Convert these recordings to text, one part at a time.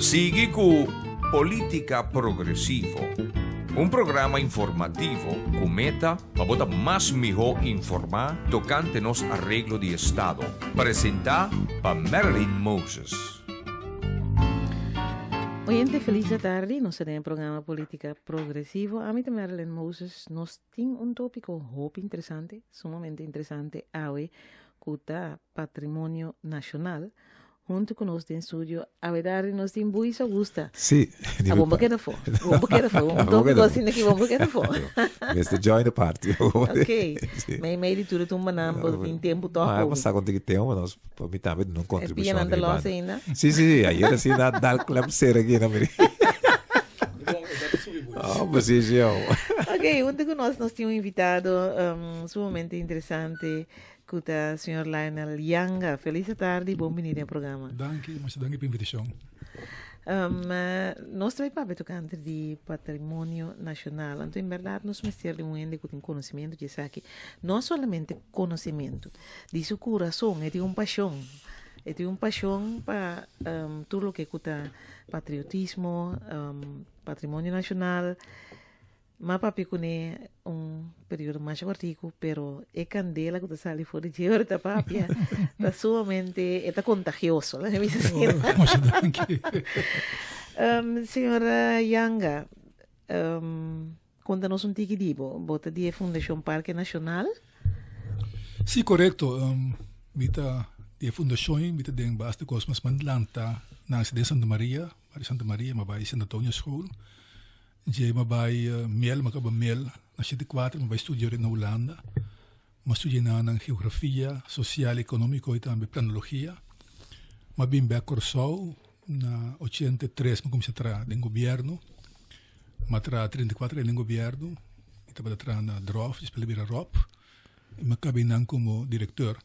Sigui ku Polítika Progresivo, un programa informativo ku meta pa bo ta mas mihó informá tokante nos areglo di estado. Presentá pa Marilyn Moses. Oyente felis atardi, nos ta den e programa Polítika Progresivo. Ami ta Marilyn Moses. Nos tin un tópiko hopi interesante, sumamente interesante awe, ku ta patrimonio nashonal. Huntu ku nos den studio awe tardi nos tin Buis Augusta. Sí. A bon bo keda afó. Bon bo keda afó. Un tópiko asina aki bon bo keda afó. Mester join the party. Ok. Mei mei di tur e tumbanan bo tin tempu tòg. Ah, bo sa kon tiki tempu nos pa mi tambe duna un kontribushon. E pianan ta lòs ainda? Sí, sí, sí. Ayer asina dal klep sera aki na mi. Oh, precies, yo. Ok, huntu ku nos nos tin un invitado sumamente interesante. Cu ta señor Lionel Yanga. Feliz atardi y bon bini den programa. Danki, masha danki pa invitacion. Nos ta bay papia tocante di patrimonio nacional. Anto en berdad nos mester di un hende cu tin conocimiento di esaki. No solamente conocimiento, di su curason, e tin un pasion. E tin un pasion pa tur loke cu ta patriotismo, patrimonio nacional. M'a papia kuné un periodo masha kòrtiku, pero e kandela ku ta sali for di dje ora e ta papia ta sumamente, e ta kontagioso, laga mi bisa asina. Masha danki. Señor Yanga, konta nos un tiki di bo. Bo ta di e Fundashon Parke Nashonal? Sí, korekto. Mi ta di e fundashon, mi ta den basta kos mas. Mi a lanta nase den Santa Maria, bario Santa Maria, mi a bai Sint Antonio School. Dje m'a bai Miel, m'a kaba Miel na 74, m'a bai studia na Hulanda. M'a studia nan geografia, sosial, ekonómiko i tambe planologia. M'a bin bèk Kòrsou na 83 m'a kuminsá traha den gobièrnu. M'a traha 34 aña den gobièrnu. Mi tabata traha na Drof, despues a bira Rob. I m'a kaba einan komo direkteur.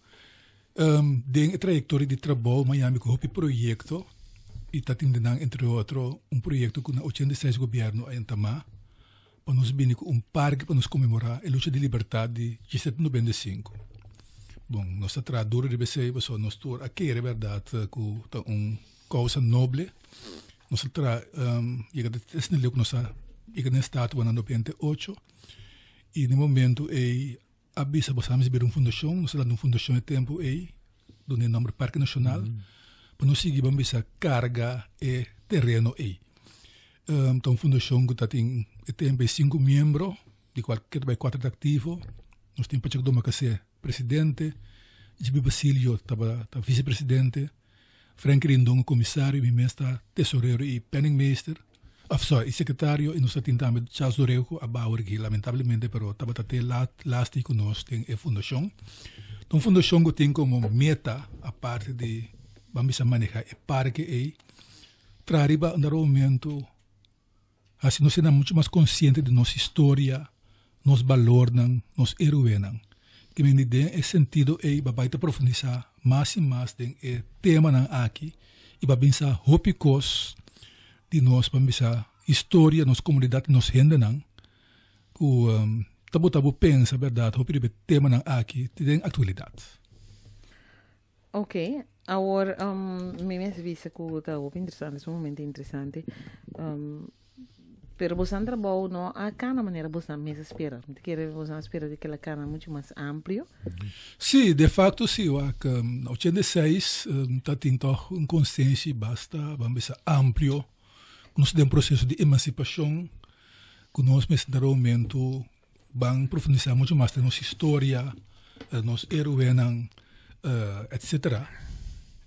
Den e trayektoria di trabou m'a yami ku hopi proyekto i ta tende nan entre otro un proyekto ku na 86 gobièrnu a entamá pa nos bini ku un parke pa nos konmemorá e lucha di libertat di 1795. Bon, nos ta traha duru riba esei pasobra nos tur a kere bèrdat ku ta un kousa noble. Nos a traha yega te esnan leu ku nos a yega den statua na 98 i den momento ei A bisa bo sa mester bira un fundashon, nos a lanta un fundashon e tempu ei, duna e nomber Parke Nashonal, pa nos sigui ban bisa karga e tereno ei. Ta un fundashon ku ta tin e tempu ei sinku miembro, di kual keda bai kuater ta aktivo. Nos tin Pacheco Domacassé presidente, Gibi Basilio tabata visepresidente, Frank Rindon komisario, mi mes ta tesorero i penningmeester, of sorry, i sekretario i nos ta tin tambe Charles Dorego ku a baha aki lamentablemente pero tabata te lasti ku nos den e fundashon. Ta un fundashon ku tin komo meta aparte di ban bisa maneha e parke ei, traha riba un dado momento hasi nos esnan muchu mas konsiente di nos historia, nos balornan, nos héroenan. Ke mende den e sentido ei bo a bai ta profundisá mas i mas den e temanan aki i bo a bin sa hopi kos di nos, bo a bisa historia, nos komunidat i nos hendenan ku ta bota bo pensa bèrdat hopi riba e temanan aki te den aktualidat. Ok, awor mi mes bisa ku ta hopi interesante, sumamente interesante. Pero boso nan trabou no a kana manera boso nan mes a spera. Mi ta kere boso nan a spera di kila kana mucho mas amplio. Sí, de facto sí, wak. Na 86 ta tin tòg un konsenshi basta, ban bisa, amplio ku nos ta den proseso di emansipashon, ku nos mester ta momento Ban profundisá muchu mas den nos historia, nos héroenan, etcetera.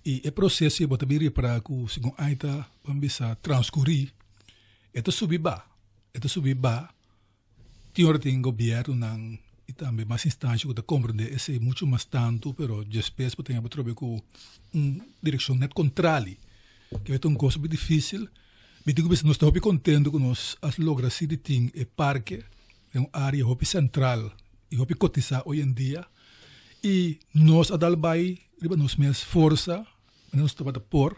I e proseso ei bo ta bin ripará ku segun aña ta ban bisa transkurí, e ta subi ba, e ta subi ba. Tin ora tin gobièrnunan i tambe mas instansha ku ta komprendé esei muchu mas tantu, pero despues bo ta yaba trobe ku un direkshon nèt kontrali, ke ta un kos hopi difísil. Mi tin ku bisa nos ta hopi kontento ku nos a logra si di tin e parke den un área hopi sentral i hopi kotisá oy en dia i nos a dal bai riba nos mes forsa manera nos tabata por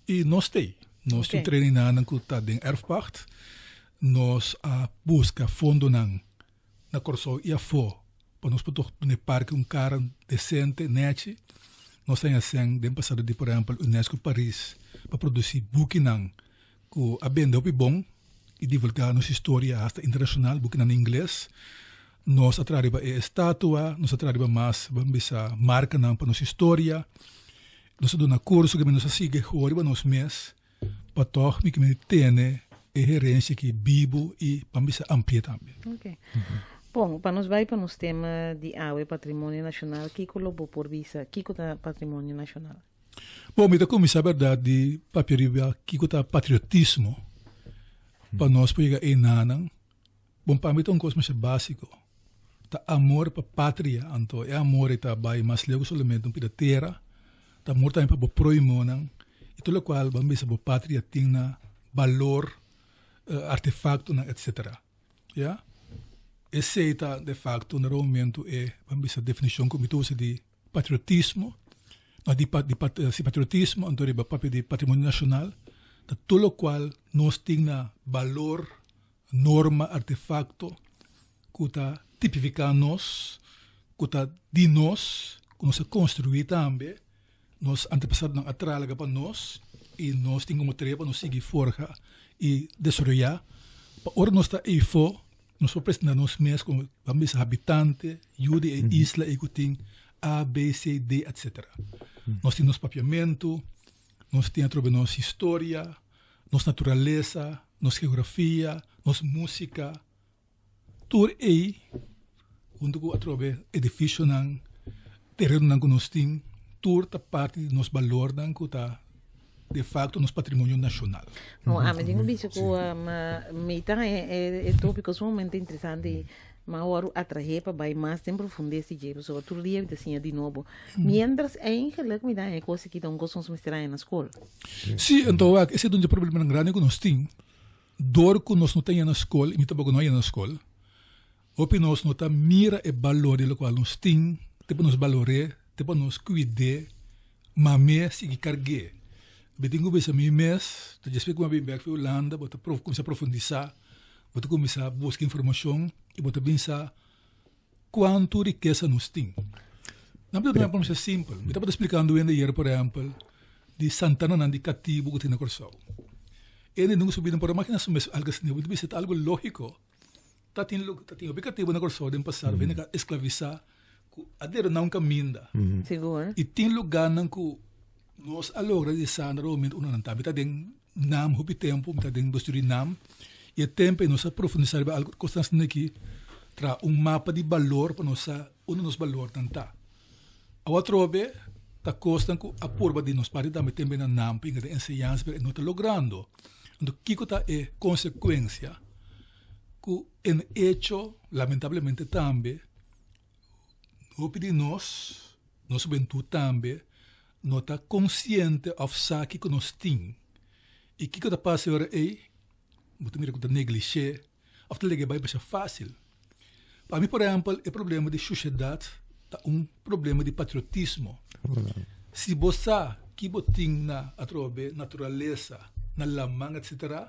i nos t'ei. Nos tin traininannan ku ta den erfpacht, nos a buska fondonan na Kòrsou i afó pa nos por duna e parke un kara desente, nèchi. Nos ta haña sèn den pasado di por ehèmpel UNESCO Paris pa produsí bukinan ku a bende hopi bon i divulgá nos historia hasta internashonal, bukinan na ingles. Nos a traha riba e estatua, nos a traha riba mas, ban bisa, markanan pa nos historia. Nos a duna kurso ku nos a sigui hoor riba nos mes pa tòg mi kimen tene e herensia aki bibu i ban bisa ampli'é tambe. Ok. Bon, pa nos bai pa nos tema di awe, patrimonio nashonal, kiko lo bo por bisa? Kiko ta patrimonio nashonal? Bon, mi ta kuminsá bèrdat di papia riba kiko ta patriotismo pa nos por yega einanan. Bon, pa mi ta un kos masha básiko. Ta amor pa patria, anto e amor ei ta bai mas leu ku solamente un pida tera, ta amor tambe pa bo prohimonan i tur lokual bo a bisa bo patria tin na balor, artefaktonan etsetera. Ya. Esei ta de fakto na momento e bo a bisa definishon ku mi ta usa di patriotismo, no di di si patriotismo anto riba papia di patrimonio nashonal ta tur lokual nos tin na balor norma, artefakto ku ta tipifiká nos, ku ta di nos, ku nos a konstruí tambe, nos antepasadonan a traha laga pa nos i nos tin komo tarea pa nos sigui forha i desaroyá pa ora nos ta eifó nos por presentá nos mes komo ban bisa habitante, yu di e isla ei ku tin A, B, C, D, etsetera. Nos tin nos papiamentu, nos tin atrobe nos historia, nos naturalesa, nos geografia, nos músika, tur ei huntu ku atrobe edifisionan, terenonan ku nos tin, tur ta parti di nos balornan ku ta de facto nos patrimonio nashonal. No, ami tin ku bisa ku mi ta haña e tópiko sumamente interesante i mi a wòrdu atraé pa bai mas den profundesa di dje pasobra tur dia mi ta siña di nobo. Miéntras eigenlik mi ta haña e kos aki ta un kos ku nos mester haña na skol. Sí, anto wak, esei ta un di e problemanan grandi ku nos tin. Dor ku nos no ta yena skol, i mi tampoko no a yena skol, hopi nos no ta mira e balor di lokual nos tin, te pa nos balor'é, te pa nos kuid'é, mam'é, sigui karg'é. Mi tin ku bisa mi mes, ta djis ku mi a bin bèk for Hulanda, bo ta kuminsá profundisá, bo ta kuminsá buska informashon i bo ta bin sa kuantu rikesa nos tin. Nan por duna un ehèmpel simpel. Mi tabata splikando hende ayer, por ehèmpel, di santananan di katibu ku tin na Kòrsou. Hende nunka su bida no por a imaginá su mes algu asina. Bo ta bisa ta algu lógiko. Ta tin ta tin hopi katibu na Kòrsou den pasado hende ku a esklavisá ku a dera nan un kaminda. Sigur. I tin lugánan ku nos a logra di sa na momento unda nan ta. Mi ta den Nam hopi tempu, mi ta den bestuur di Nam i e tempu ei nos a profundisá riba algu kosnan asina aki, traha un mapa di balor pa nos sa unda nos balornan ta. Awo atrobe ta kosnan ku a purba di nos parti tambe tembe na Nam pa yega den enseñansa pero e no ta logrando. Anto kiko ta e konsekuensia ku en echo lamentablemente tambe Hopi di nos, nos hubentud tambe, no ta konsiente òf sa kiko nos tin. I kiko ta pasa e ora ei? Bo ta mira ku ta neglish'é òf ta lege bai basha fásil. Pa mi, por ehèmpel, e problema di shushedat ta un problema di patriotismo. Si bo sa ki bo tin na atrobe naturalesa, na laman, etsetera,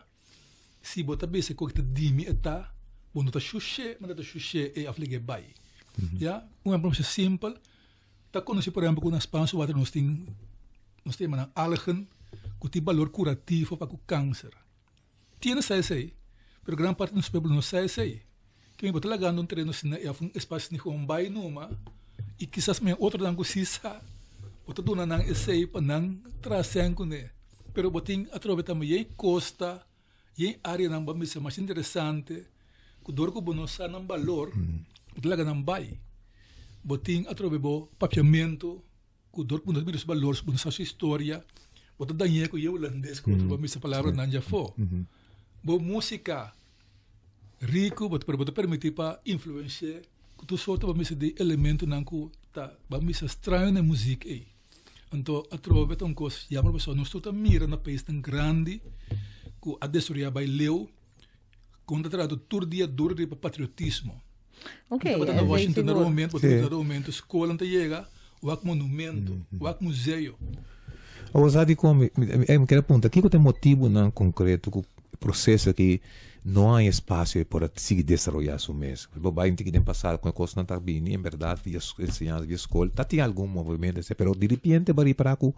Si bo ta bisa ku ta di mi e ta, bo no ta shush'é, ma ta shush'é e òf lag'é bai. Ya, un ehempel masha simpel, ta konosí por ehempel ku na Spaanse Water nos tin, nos ta yama nan algen ku tin balor kurativo pa ku kanser. Tiene sa esei, pero gran parti di nos pueblo no sa esei. Ke bo ta lagando un tereno asina òf un espasio asina gewoon bai numa i kisas men otronan ku si sa, bo ta duna nan esei pa nan traha sèn kuné. Pero bo tin atrobe tambe yen kosta, yen areanan bo a misa mas interesante ku dor ku bo no sa nan balor, bo ta laga nan bai. Bo tin atrobe bo papiamentu ku dor ku bo no mira su balor, bo no sa su historia, bo ta dañ'é ku yen hulandes ku otro bo a misa palabranan djafó. Bo músika riku bo pero bo ta permití pa influensi'é ku tur sorto bo a misa di elementonan ku ta bo a misa straño na e muzik ei. Anto atrobe ta un kos jammer pasobra nos tur ta mira na paisnan grandi ku a desaroyá bai leu kon ta trata tur dia duru riba patriotismo. Ok, Mi tabata na esei Washington na sigur. momento, bo tabata na momento skolnan ta yega wak monumento, wak museo. Awor sa dikon mi mi mi kier a punta kiko ta e motibunan konkreto ku. proseso aki no hay espasio por a sigui desaroyá su mes. Bo bai un tiki den pasado kon e kosnan ta bini en bèrdat via enseñansa via skol ta tin algun movimento esei pero diripiente bo a ripará ku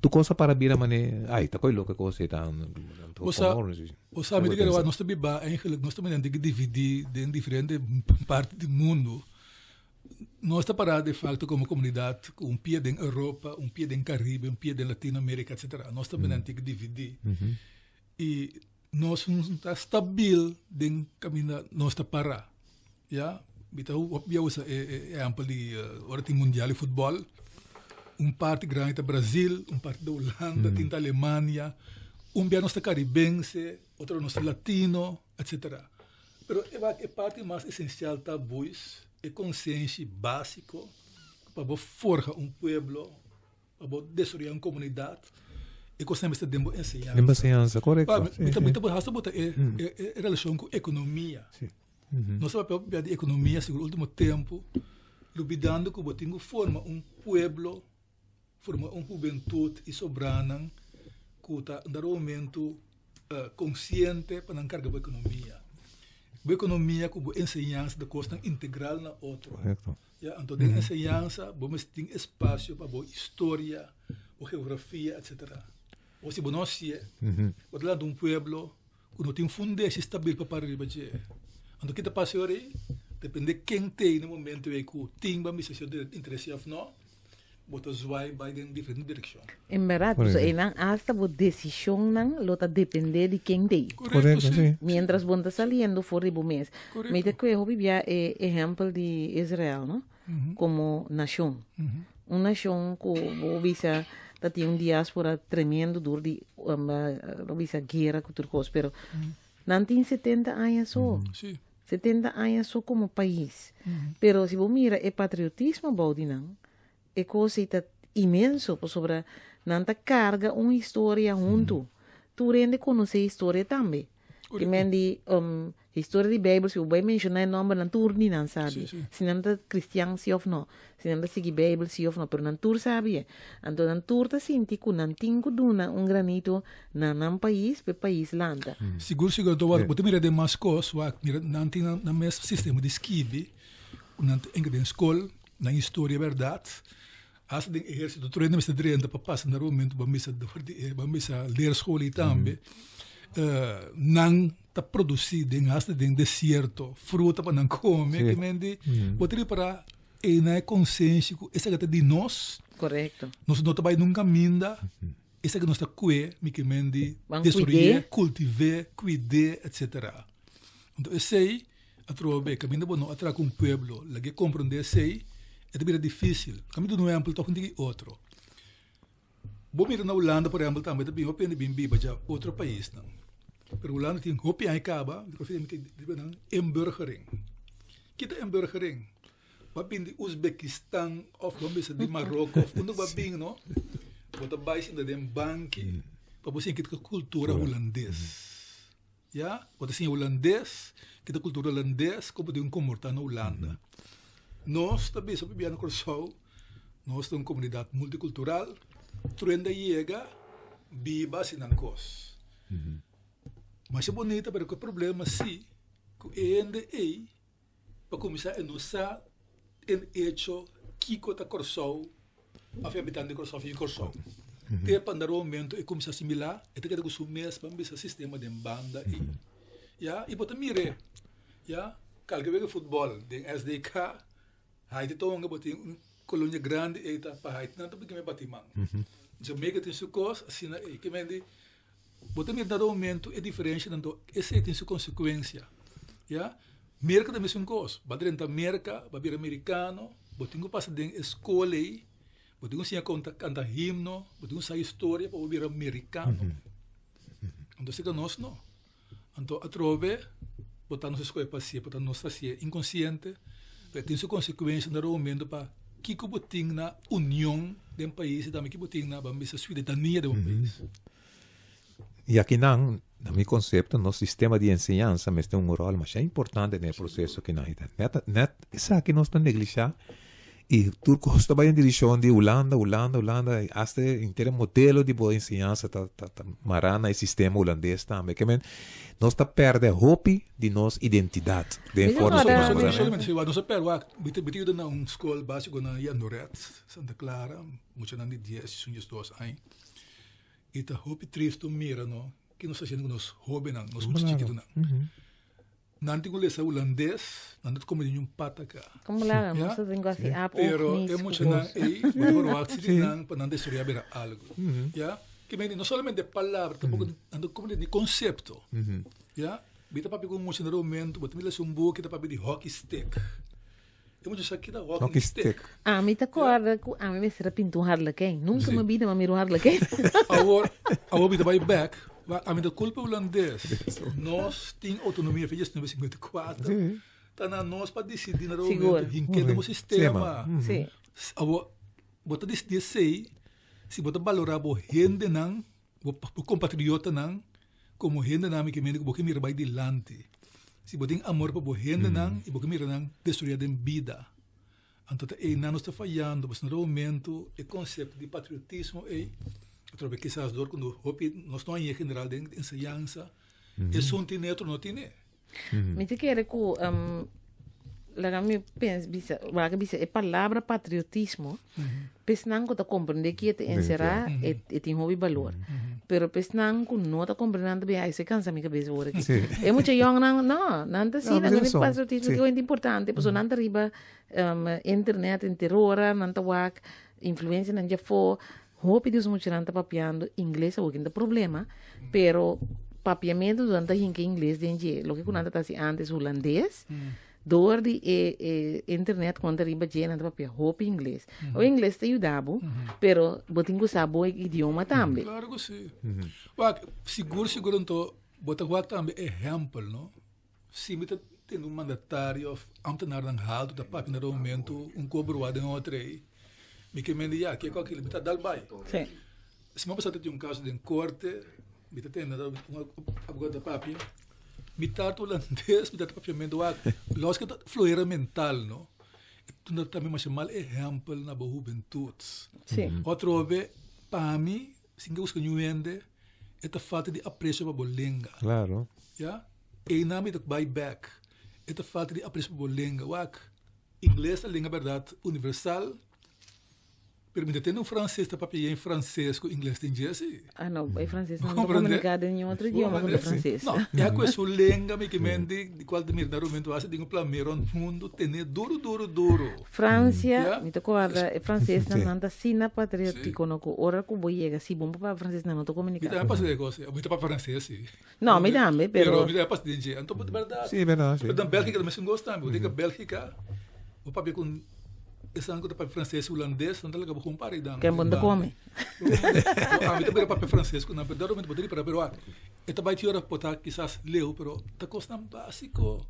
tur kos a para bira manera ay ta koe loke e kos ei ta Bo sa bo sa mi ta kere wak nos ta biba eigenlijk nos ta mira di dividí den diferente parti di mundu. Nos ta pará de facto komo komunidat ku un pia den Europa, un pia den Karibe, un pia den Latinoamerika etsetera. Nos ta mira di dividí i nos no ta stabil den kaminda nos ta pará, ya. Mi ta hopi usa e ehèmpel di ora tin mundial di futbòl, un parti grandi ta Brazil, un parti ta Hulanda, tin ta Alemania, un bia nos ta karibense, otro nos ta latino, etsetera. Pero e wak e parti mas esensial ta buis e konsenshi básiko pa bo forha un pueblo, pa bo desaroyá un komunidat, e kosnan mester den bo enseñansa. Den bo enseñansa, korekto. Pa mi ta mi ta hasta bota e e relashon ku ekonomia. Nos ta papia di ekonomia sigur ultimo tempu, lubidando ku bo tin ku forma un pueblo, forma un hubentut i sobranan ku ta un dado momento konsiente pa nan karga bo ekonomia. Bo ekonomia ku bo enseñansa ta kosnan integral na otro. Ya, anto den enseñansa bo mester tin espasio pa bo historia, bo geografia, etcetera. O si bo no hasié, bo ta lanta un pueblo ku no tin fundeshi stabil pa para riba dje. Anto ki ta pasa ora ei? Depende ken t'ei na momento ei ku tin bo mester si interesá òf no, bo ta zwai bai den diferente direkshon. En bèrdat, pasobra einan asta bo desishonnan lo ta dependé di ken t'ei. Korekto, si. Miéntras bo no ta saliendo for di bo mes. Korekto. Mi ta kue hopi bia e ehèmpel di Israel, no? Komo nashon. Un nashon ku bo bisa ta tin un diáspora tremendo dor di bo bisa guera ku tur kos, pero nan tin setenta aña so. Si. 70 aña so komo pais. Pero si bo mira e patriotismo bou di nan, e kos ei ta inmenso pasobra nan ta karga un historia huntu. Tur hende konosé historia tambe. Ki men di historia di Beibel si bo bai menshoná e nòmbernan tur di nan sabi. Si nan ta kristian si òf no, si nan ta sigui Beibel si òf no, pero nan tur sabi e. Anto nan tur ta sinti ku nan tin ku duna un granito na nan pais pa e pais lanta. Sigur sigur anto wak bo ta mira den mas kos wak mira nan tin nan mes sistema di skibi ku nan ta entra den skol nan historia bèrdat asta den ehersito tur hende mester drenta pa pasa na momento bo mester dor di e bo mester leerschool ei tambe nan ta produsi den asta den desierto fruta pa nan kome ki men di bo ta ripara ei nan e konsenshi ku esaki ta di nos Korekto. nos no ta bai nunka minda Esaki nos ta kue mi ke men di Ban destruyé, kuid'é. kultivé, kuid'é, etsetera. Anto esei atrobe kaminda bo no a traha ku un pueblo lag'é komprondé esei, e ta bira difísil. Kaminda duna un ehèmpel tòg un tiki otro. Bo mira na Hulanda por ehèmpel tambe ta bin hopi hende bin biba dja otro paisnan. Pero Hulanda tin hopi aña kaba di kos mi ta nan inburgering. Ki ta inburgering? Bo a bin di Uzbekistan of bo a bisa di Maroko of unda bo a bin no, bo ta bai sinta den banki pa bo siña kita kultura hulandes. Ya, bo ta siña hulandes, kita kultura hulandes kon bo tin komportá na Hulanda. Nos ta bisa pabia na Kòrsou nos ta un komunidat multikultural, tur hende a yega biba hasi nan kos. Masha bonita pero ku e problema si ku e hende ei Pa kuminsá e no sa en echo kiko ta Kòrsou òf e habitante di Kòrsou òf yu Kòrsou. Te pa dado momento e kuminsá asimilá e ta keda ku su mes pa bisa sistema den banda ei. Ya, i bo ta mir'é, ya, kalke wega futbòl den SDK, Haiti ta hunga bo tin un kolonia grandi ei ta pa Haiti nan ta bigin bati man. Jamaica tin su kos asina ei. Ke men di Bo ta mira dado momento e diferencia tanto esey tin su consecuencia ya. Merca ta mesun cos, bo a drenta Merca, bo a bira mericano, bo tin cu pasa den e school ey, bo tin cu siña con ta canta himno, bo tin cu sa historia pa bo bira mericano. Anto esey ta nos no. Anto atrobe bo ta nos escoge pa hacié, bo ta nos ta hacié inconsciente, pero tin su consecuencia dado momento pa kico bo tin na union den pais y tambe kico bo tin na, bo bisa, ciudadania den bo pais. I akinan, na mi konsepto, nos sistema di enseñansa mester un ròl masha importante den e proseso kinan. I ta nèt, nèt esaki nos ta neglishá. I tur kos ta bai den direkshon di Hulanda, Hulanda, Hulanda, i asta e henter e modelo di bo enseñansa ta ta ta mará na e sistema hulandes tambe. Ke men nos ta pèrdè hopi di nos identidat den e forma ku nan No solamente si nos a pèrdè, wak, mi ta mi ta yuda na un skol básiko na Jandoret, Santa Clara, muchanan di dies, un diesdos aña, i ta hopi tristu mira no ke nos ta hasiendo ku nos hóbennan, nos mucha chikitunan. Nan tin ku lesa hulandes, nan no ta kome ningun pataka. Como la nos ta tin ku hasi ap of Pero mis e ku muchanan bos. ei, bo ta por wak si di nan pa nan desaroyá bira algu. Ya? Ke mende no solamente palabra, tampoko nan ta kome di konsepto. Ya? Mi ta papia ku un mucha na momento, bo ta mira lesa un buki ta papia di hockey stick. E mucha sa kita hockey Hockey stick. stick. Ami ta kòrda ku ami mester a pinta un harlekijn. Nunka mi bida mi a mira un harlekijn. Awor, awor mi ta bai bek, ma ami ta kulpa hulandes. Nos tin outonomia fecha 1954. Ta na nos pa disidí na Sigur. momento hinke den bo sistema. Sí. Awor, bo ta disidí esei si bo ta balorá bo hendenan, bo bo kompatriotanan Komo hendenan mi ke mende ku bo ke mira bai dilanti. Si bo tin amor pa bo hendenan i bo ke mira nan destruya den bida, anto ta einan nos ta fayando, pasobra na un momento e konsepto di patriotismo ei atrobe kisas dor ku nos hopi nos no hañ'é general den enseñansa, esun tine otro no tine. Mi ta kere ku laga mi pens bisa laga bisa e palabra patriotismo pa esnan ku ta komprende ke e ta enserá e e tin hopi balor pero pa esnan ku no ta komprende nan ta bin ai esei kansa mi kabes ora aki e mucha yòngnan no nan ta si nan kende patriotismo ke hopi importante pasobra nan ta riba internet henter ora nan ta wak influensianan djafó Hopi di nos muchanan ta papiando ingles awor kin ta problema, pero papiamento nan ta hinka ingles den dje, loke ku nan ta hasi antes hulandes, door di e e internet ku nan ta riba dje nan ta papia hopi ingles. Awor ingles ta yuda bo, pero bo tin ku sa bo idioma tambe. Claro ku si. Wak, sigur sigur anto bo ta wak tambe ehèmpel no. Si mi ta tende un mandatario of ambtenaarnan haltu ta papia na momento un kobroa den otro ei, mi ke mende ya kiko akili mi ta dal bai. Sí. Siman pasá ta tin un kaso den korte, mi ta tende un abogado ta papia, mi tata hulandes, mi tata papiamentu wak, los ke ta flohera mental no, e tunda tambe masha mal ehèmpel na bo hubentut. Sí. Otro be, pa mi, sin ke buska niun hende, e ta falta di apresio pa bo lenga. Claro. Ya? Einan mi ta bai bek. E ta falta di apresio pa bo lenga. Wak, ingles ta lenga bèrdat universal, pero mi ta tende un franses ta papia yen franses ku ingles den dje si. Ah no, e franses nan no ta komuniká den niun otro idioma ku ta franses. No, ya ku e su lenga mi ke men di di kual ta mira na momento hasta tin un plamé rònt mundu tene duru duru duru. Francia, mi ta corda e francesnan nan ta asina patriotico no cu ora cu bo yega si bo no papia frances nan no ta comunica. Mi tambe pasa den cos, mi ta papia frances si. No, mi tambe, pero. Pero mi tambe pasa den dje, anto berdad. Si, berdad, si. Pero na Belgica ta mesun cos tambe, bo tin Belgica, bo papia cu esnan cu ta papia frances y hulandes, nan ta laga bo con pare dan. Ken bo no ta come. Ami ta bira papia frances cu nan, pero dado momento bo ta ripara, pero e ta bay tin ora por ta kisas leu, pero ta cosnan basico.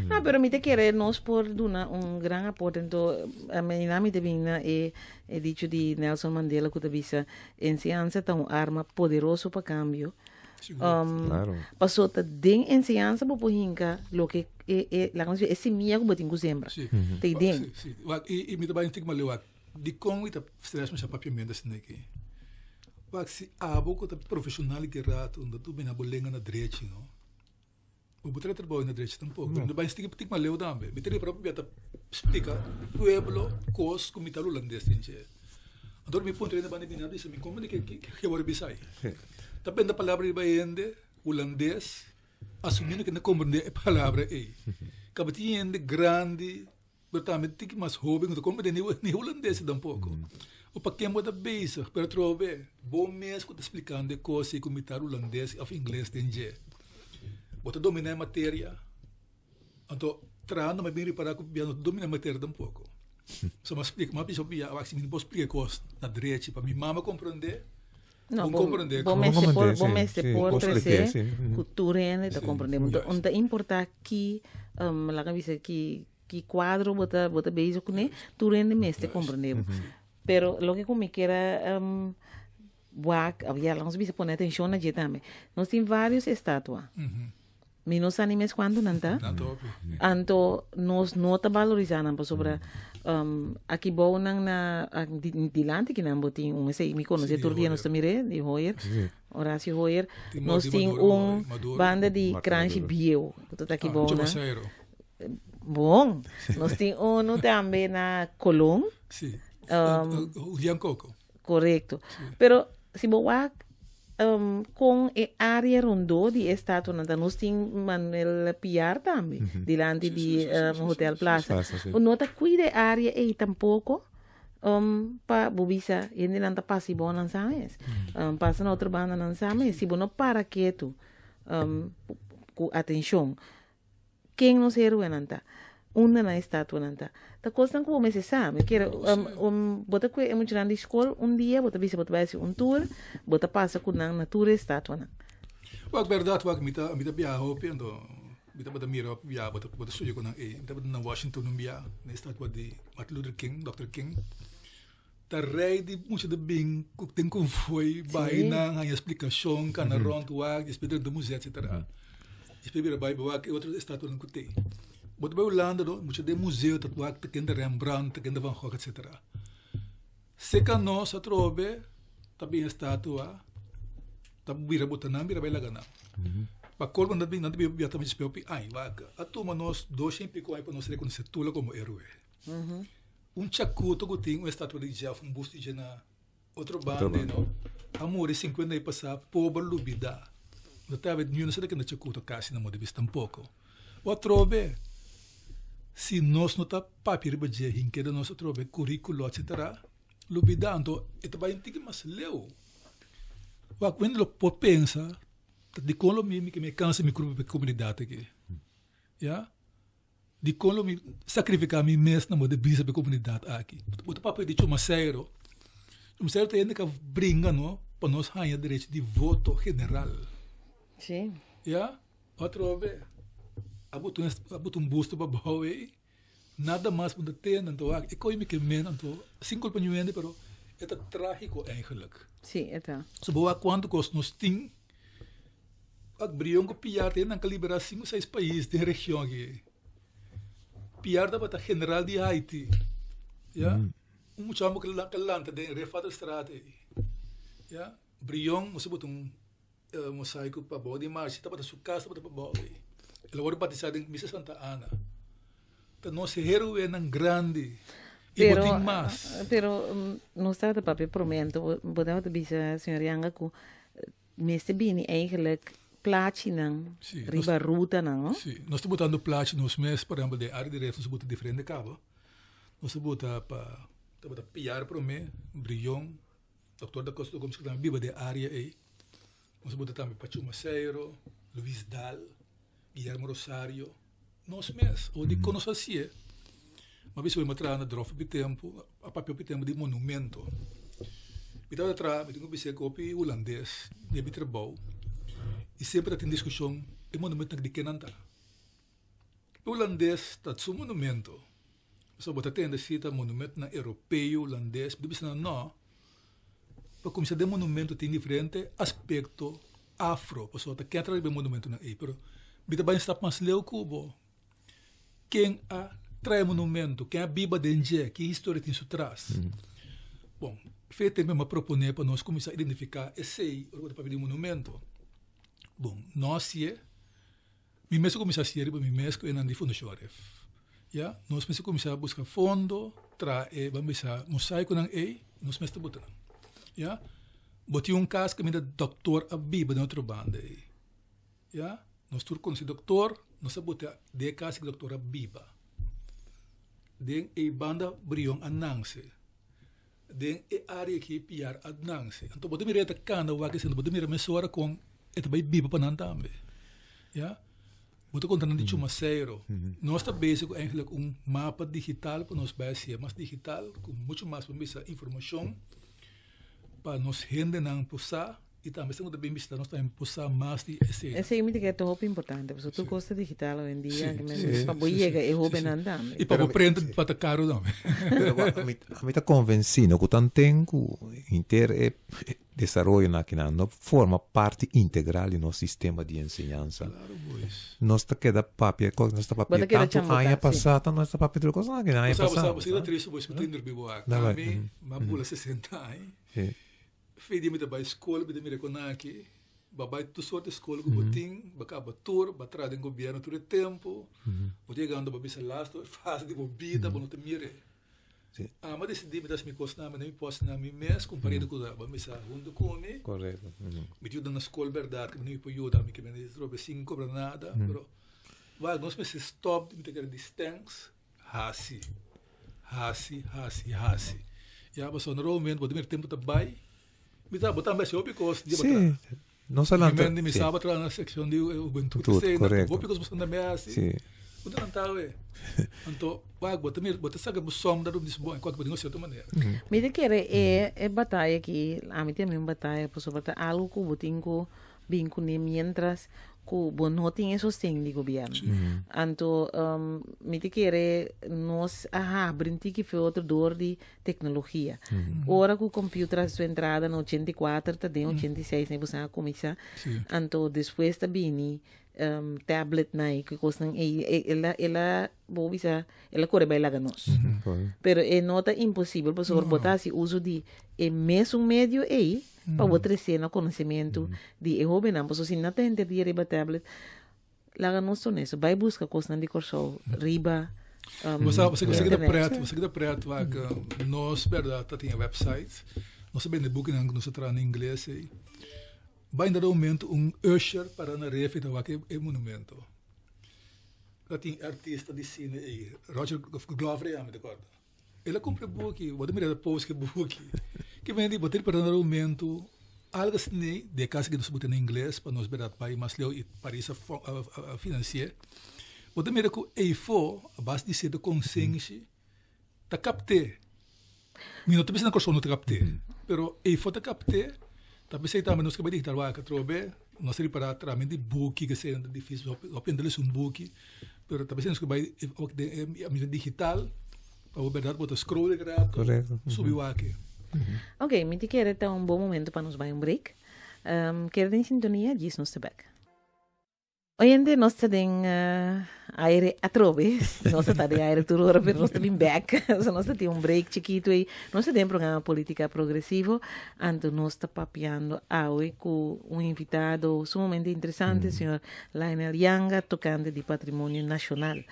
No, pero mi ta kere nos por duna un gran aporte. Anto, na mi ta bin na e e dicho di Nelson Mandela ku ta bisa, enseñansa ta un arma poderoso pa kambio. Sigur. Claro. Paso ta den enseñansa bo por hinka loke e e laga nos bisa e simia ku bo tin ku sembra. Si. Ta ei den. Si, si. Wak, i i mi ta bai un tik maleu wak. Dikon mi ta stress masha papiamentu asina aki? Wak, si abo ku ta profeshonal ki rato, no ta domina bo lenga na drechi, no. Bo bo trae trabou na drechi tampoco. No. No bai stik tik maleu tambe. Mi ta riba propio ta splika pueblo kos ku mi ta hulandes tin che. Anto mi puntra hende banda mi bisa mi komo di ke ke wòrdu bisa ai. Ta benta palabra riba hende hulandes asumiendo ke nan komprende e palabra ei. Kaba tin hende grandi Pero tambe tin ki mas hoben ku ta komprende ni hulandes tampoko. O pa ken bo ta bezig? Pero atrobe bo mes ku ta splikando e kos ei ku mitar hulandes òf ingles den dje. Bo ta dominá e materia. Anto trahando mi a bin ripará ku bia no ta dominá e materia tampoko. So mi a splika, mi a bisa bia awak si mi no por splika e kos na drechi pa mi mama komprende. No, Bon bo, comprende. bo Bon mester por, comprende, bo sí, mester sí, por por trece expliqué, sí. ku tur hende ta comprende. Sí, Un ta, juist. un ta importa ki, laga mi bisa ki Ki cuadro bo ta bo ta bezig cune, tur hende mester comprende bo. Pero loke cu mi kier a wak, of ya, laga nos bisa pone atencion na dje tambe. Nos tin varios estatua. Mi no sa ni mes kuantu nan ta. Nan ta hopi. Anto nos no ta valorisá nan pasobra aki bou nan na dilanti ki nan bo tin un esei mi konosé Sí, tur dia nos Hoyer. ta mir'é di Hoyer, Horacio Hoyer. Tin Nos di tin Maduro, un Maduro. banda di Martin Kranshi Maduro. Bieu ku ta aki Ah, bou nan. Chumaceiro. Bon, nos tin unu tambe na Colón. Sí. Julián Coco. Korekto. Pero si bo wak kon e área rondó di e estatuanan ta, nos tin Manuel Piar tambe dilanti di Hotel Plaza. Bo no ta kuida e área ei tampoko pa bo bisa hendenan ta pasa i bo nan sa mes. Pasa na otro banda nan sa mes. Si bo no para ketu ku atenshon Ken nos héroenan ta? Unda nan estatuanan ta? Ta kosnan ku bo mester sa. Mi kere, bo ta kue e muchanan di skol un dia, bo ta bisa bo ta bai hasi un tour, bo ta pasa ku nan na tur e estatuanan. Wak bèrdat wak mi ta mi ta biaha hopi anto mi tabata mira hopi biaha bo ta bo ta studia ku nan ei mi tabata na Washington un biaha na e estatua di Martin Luther King Dòkter King ta rei di mucha ta bin ku den konvoi bai nan haña splikashon kana rònt wak despues drenta museo etsetera despues bira bai wak e otro estatuanan ku tin bo ta bai Hulanda no mucha den museo ta wak ta kende Rembrandt ta kende Van Gogh etsetera seka nos atrobe ta bin estatua ta bira bota nan bira bai laga nan pa kolmo nan ta bin nan ta bira ta bin hopi aña wak a tuma nos dos i piko aña pa nos rekonosé Tula komo heroe. Un chakuto ku tin un estatua di dje òf un busto di dje na otro banda no a muri sinkuenta aña pasá pober lubidá. No ta haber niun esei ta kende chakuto kasi na moda di bista tampoko. Bo atrobe si nos no ta papia riba dje hink'é den nos atrobe kurikulo etsetera lubidá anto e ta bai un tiki mas leu. Wak wende lo por pensa ta dikon lo mi mi ke mi kansa mi grupo pa e komunidat aki ya. Dikon lo mi sakrifiká mi mes na moda bisa pa e komunidat aki? Bo ta papia di Chumaceiro. Chumaceiro ta hende ku a bringa no pa nos haña derecho di voto general. Sí. Ya, atrobe a buta un a buta un busto pa bou ei, nada mas bo ta tende. Anto wak e koe mi ke men anto sin kulpa niun hende pero e ta trágiko eigenlijk. Sí, e ta. So bo wak kuantu kos nos tin. Ak Brion ku Piar ta nan ka liberá sinku seis pais den region aki. Piar tabata general di Haiti. Ya. Un mucha homber ku lanta den Refaterstraat ei. Ya. Brion mester bota un mosaico pa bou di Marcia tabata su kas tabata pa bou ei. El a wòrdu batisá den Misa Santa Ana. Ta nos heroenan grandi. I bo tin mas. Pero nos tabata papia promé anto bo tabata bisa señor Yanga ku Mester bini eigenlijk plachinan Sí, riba nos, rutanan, no? sí, nos ta botando plachi nos mes, por ehempel, den área di Ref nos ta bota diferente kaba. Nos ta bota pa, ta bota Piar promé, Brion, Doctor da Costa Gomes ku tambe biba den área ei. Nos ta bota tambe pa Chumaceiro, Luis Daal, Guillermo Rosario. Nos mes, o di kon nos hasié. M'a bisa mi a traha na Drof hopi tempu, a papia hopi tempu di monumento. Mi tabata traha, mi tin ku bisa ku hopi hulandes den mi trabou i semper ta tin diskushon e monumentonan di ke nan ta. E hulandes ta su monumento, pasobra bo ta tende si ta monumentonan europeo, hulandes, mi ta bisa nan no, pa kuminsá den monumento tin diferente aspekto afro, pasobra ta ken a traha riba e monumentonan ei, pero mi ta bai un stap mas leu ku bo. Ken a traha e monumento? Ken a biba den dje? Ki historia tin su tras? Bon, fe tempu mi a proponé pa nos kuminsá identifiká esei ora ku ta papia di monumento. Bon, nos si'e, mi mes a kuminsá si'e riba mi mes ku esnan di Fundashon Ref. Ya, nos mester kuminsá buska fondo, traha e, ban bisa, mosaikonan ei, nos mester buta nan. Ya, bo tin un kas kaminda dòktor a biba den otro banda ei. Ya, nos tur konosé doktor, nos a bota den e kas ku doktor a biba. Den e banda Brion a nanse. Den e área aki Piar a nanse. Anto bo ta mira e ta kanda wak esei, bo ta mira mesora kon e ta bai biba pa nan tambe. Ya, bo ta konta nan di Chumaceiro. Nos ta bezig ku eigenlijk un mapa digital pa nos bai hasié mas digital ku muchu mas pa bisa informashon pa nos hendenan por sa. I tambe esnan ku ta bin bishita nos tambe por sa mas di esei. Esei mi ta kere ta hopi importante pasobra tur kos ta digital hoy-en-dia pa bo yega e hobennan tambe. I pa bo prende pa ta karu tambe. Pero ami ta konvensí no ku tanten ku henter e desaroyonan akinan no forma parti integral di nos sistema di enseñansa. Nos ta keda papia kos nos ta papia tantu aña pasá nos ta papia tur kosnan akinan aña pasá. Bo sa ta tristu bo ta interrumpí bo aki. Ami a bula sesenta aña. Fe di mi ta bai skol, mi ta mira kon aki, bo a bai tur sorti skol ku bo tin, bo a kaba tur, bo a traha den gobièrnu tur e tempu, bo ta yegando bo bisa lastu fase di bo bida, bo no ta mira e. Ami a disidí mi ta hasi mi kosnan, mi ta mi pòst na mi mes, kumpar'é ku bo a misa huntu ku mi, mi ta yuda na skol bèrdat, mi por yuda, mi ke mende trobe sin kobra nada, pero wak nos mester stòp di mi ta kere di stèns. Hasi, hasi, hasi, hasi. Ya pasobra na un momento bo ta mira tempu ta bai, mi ta bo tambe hasi hopi kos di Sí, no solamente. Mi mente mi sa traha na sekshon di hubentud esei, hopi kos bo sa tambe hasi. Bo ta lanta awe. Anto wak bo ta mira bo ta saka bo sombra bo bisa bon e kos bo tin ku hasi di otro manera. Mi ta kere e e bataya aki, ami tin mi un bataya pasobra ta algu ku bo tin ku bin kuné mientras ku bo no tin e sosten di gobièrnu. Anto mi ta kere nos a habri un tiki fe otro dor di teknologia. Ora ku computer a hasi su entrada na 84 ta den 86 ne boso a kuminsá. Anto despues ta bini tabletnan i ki kosnan ei el a el a bo bisa el a kore bai laga nos. Pero e no ta imposibel pasobra bo ta hasi uso di e mesun medio ei pa bo trese na konosementu di e hóbennan. Pasobra si nan ta henter dia riba tablet, laga nos ta honesto, bai buska kosnan di Kòrsou riba Bo sa, bo sa ke ta pret, bo sa ke ta pret wak nos bèrdat ta tin e website, nos ta bende bukinan ku nos ta traha na ingles ei. Bai na dado momento un usher para na refi ta wak e monumento. Ta tin e artista di sine ei, Roger Glover yama mi ta kòrda. El a kumpra e buki, bo ta mira el a post e buki. Ke mende bo ta ripará na momento algo asina di e kas ke nos a buta na ingles pa nos berdad bai mas leu i Paris a a finansi'é. Bo ta mira ku eifó a base di sierto konsenshi ta kapt'é. Mi no ta bisa na Kòrsou no ta kapt'é, pero eifó ta kapt'é. Ta p'esei tambe nos ke bai digital wak atrobe, nos ta ripará tramen di buki ke esei ta difísil, hopi hende ta lesa un buki. Pero ta bes ku bai den e ambiente digital, pa bo berdad bo ta scroll e rato, Correcto. subi wak. Ok, mi ta kere ta un bon momento pa nos bai un break. Kere den sintonia, djis nos ta bek. Oyente, nos ta den aire atrobe. Nos ta ta den aire tur ora, pero nos ta bin bek. So nos ta tin un break chikitu ei. Nos ta den programa Politica Progresivo. Anto nos ta papiando awe ku un invitado sumamente interesante, señor Lionel Janga, tokante di patrimonio nashonal.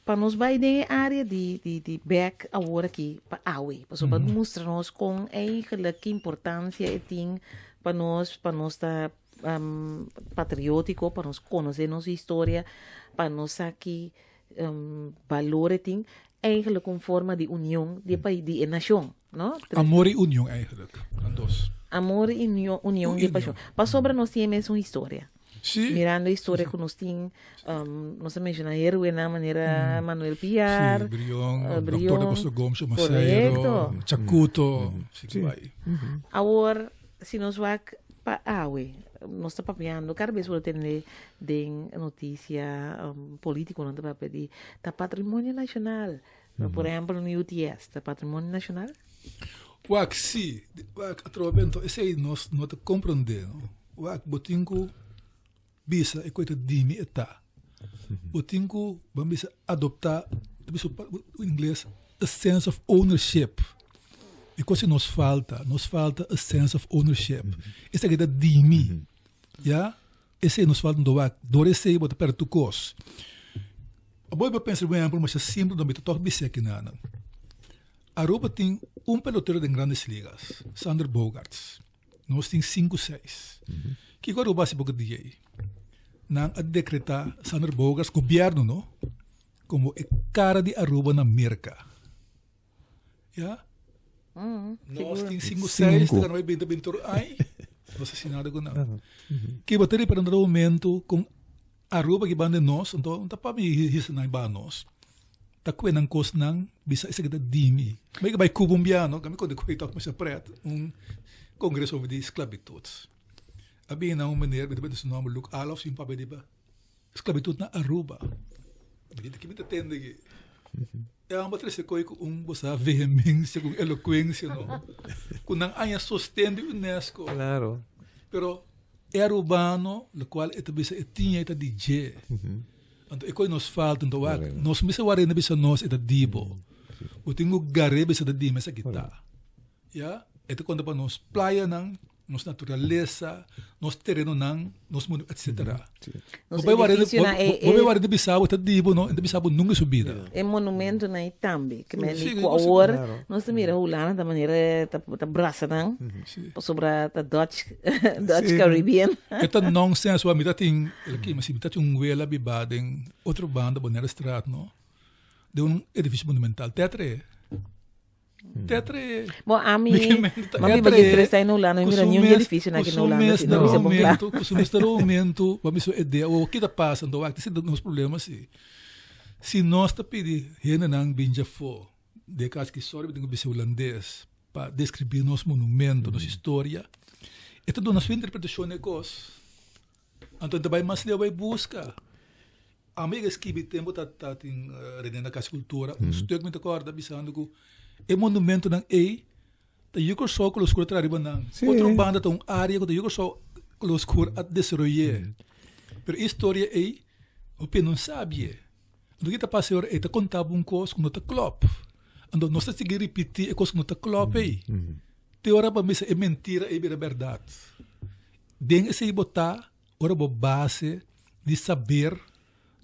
Pa nos bai den e área di di di bek awor aki pa awe, pasobra pa mustra nos kon eigenlijk ki importansia e tin pa nos, pa nos ta patriótiko, pa nos konosé nos historia, pa nos sa ki balor e tin, eigenlijk un forma di union di e pais, di e nashon, no? Amor i union eigenlijk, nan dos. Amor i union, union di e pashon. Pasobra nos tin e mesun historia. Sí. Mirando e historia ku nos tin, nos a menshoná héroenan manera Manuel Piar, Sí, Brion, eh, Doctor Brion. de Costa Gomes, Maceiro, Correcto. Chacuto, sí que bai. Awor, si nos wak pa awe, nos ta papiando, kada bes bo ta tende den notisia politikonan ta papia di ta patrimonio nashonal. Por ehempel, un UTS ta patrimonio nashonal? Wak, si. Wak, atrobe anto esei nos no ta komprondé, no. Wak, bo tin ku bisa e koe ta di mi e ta. Bo tin ku, ban bisa, adoptá, ta bisa op ingles, a sense of ownership. E kos ku nos falta, nos falta a sense of ownership. Esaki ta di mi, ya. Esei nos falta no wak. Dor esei bo ta perde tur kos. Abo bo pensa riba un ehempel masha simpel no mi ta tok bisa aki nan. Aruba tin un pelotero den Grandes Ligas, Sander Bogaerts. Nos tin sinku seis. Kiko Aruba hasi poko dia ei? Nan a dekreta Sander Bogaerts, gobierno no, komo e kara di Aruba na Merka. Ya. Nos tin sinku seis, ta gana bai binti tur ai. Nos hasi nada ku nan. Ke bo ta ripara na momento kon Aruba ki banda nos, anto no ta pa mi hisa nan ba nos. Ta kue nan kosnan bisa esaki ta di mi. Bai bai Cuba un bia no, mi konta ku e tok masha pret. Un. Kongreso over di sklabitut. A bini na un meneer, mi ta bende su nòmber, Luc Alofs, i un papia riba sklabitut na Aruba. Mi di, ki mi ta tende aki? E homber a trese koi ku un bo sa vehemensia, ku un elokuensia, no? Ku nan aña sosten di UNESCO. Claro. Pero e arubano, lokual e ta bisa e tin e ta di dje. Anto e koi nos falta, anto wak, nos mester warenda bisa nos e ta di bo. Bo tin ku gar'é bisa ta di mi esaki ta. Ya, e ta konta pa nos playanan, nos naturalesa, nos terenonan, nos munu, etcetera. Nos Bo bai warenda, edificionan, e, bo bai e, warenda bisa bo ta di bo no, e ta bisa bo nunka su bida. e monumentonan ei tambe. Ke men Sí, ku sí, awor Claro. nos ta mira Hulanda ta manera ta ta brasa nan Sí. pasobra ta Dutch Dutch Sí. Caribbean. E ta nonsense wa mi ta tin, el aki, ma si mi ta tin un wela biba den otro banda Bonaire-straat no, den un edificio monumental, teatre. Tetre. Bo ami, ma biba di tres aña na Hulanda, mi mira niun edificio na aki na Hulanda, si no bisa bon kla. Ku su mes momento, bo bisa idea, o ki ta pasa, anto wak, ta nos problema si. Si nos ta pidi hendenan bin djafó, den e kas ki sorry mi tin ku bisa hulandes, pa deskribí nos monumento, nos historia, e ta duna su interpretashon di e kos. Anto e ta bai mas leu bai buska. Ami a skibi tempo ta ta tin René na Cas Cultura un stuk mi ta corda bisando cu e monumentonan ey ta yu Corsou cu lo scur a traha riba nan. Otro banda ta un area cu ta yu Corsou cu lo scur a desaroye. Pero e historia ey hopi no sabie. Anto ki ta pasa ora ey ta conta bo un cos cu no ta klop. Anto nos ta sigui ripiti e cos cu no ta klop ey. Te ora bo a misa e mentira ey bira berdad. Den esey bo ta Ora bo base di saber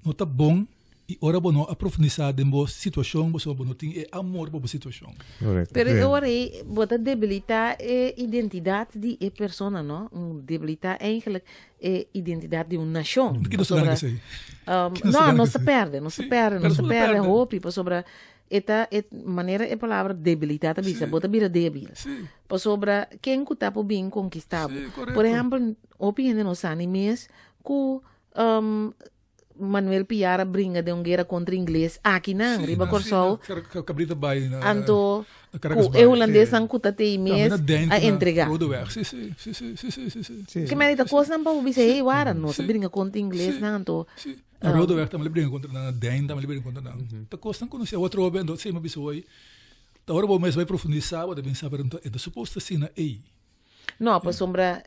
no ta bon i ora bo no a profundisá den bo situashon pasobra bo no tin e amor pa bo situashon. Correcto. Pero e ora ei bo ta debilitá e identidat di e persona, no? Un debilitá eigenlijk e identidat di un nashon. Ki nos ta gana Pasobra, ku esei? um, Ki nos ta no, gana ku nos ta esei? pèrdè, nos ta Sí, pèrdè, nos pèrdè ta nos ta pèrdè pèrdè. hopi pasobra e ta e manera e palabra debilitá ta bisa, Sí. bo ta bira débil. Sí. Pasobra ken ku ta por bin konkistá bo? Sí, Por korekto. ehèmpel, Hopi hende no sa ni mes ku Manuel Piar a bringa den un guera kontra ingles akinan Sí, riba na, sí, Kòrsou. na Kar- Cabrita Bay, na, Anto na Caracas ku Bay. e hulandesnan ku ta tei Tambe mes na Dent, a na entregá. Rodeweg. Sí, sí, sí, sí, sí, sí, sí, sí. Sí. Ke meri ta kosnan pa bo bisa, hey, wara, nos a Sí. bringa kontra inglesnan, anto Sí. Na Rodeweg tambe bringa kontra nan, na Dent tambe bringa kontra nan. Ta kosnan ku no si awor atrobe, anto sí, mi a bisa hoy, ta ora bo mes bai profundisá, bo ta bin sa, pero anto e ta suposto asina ei. No, pasobra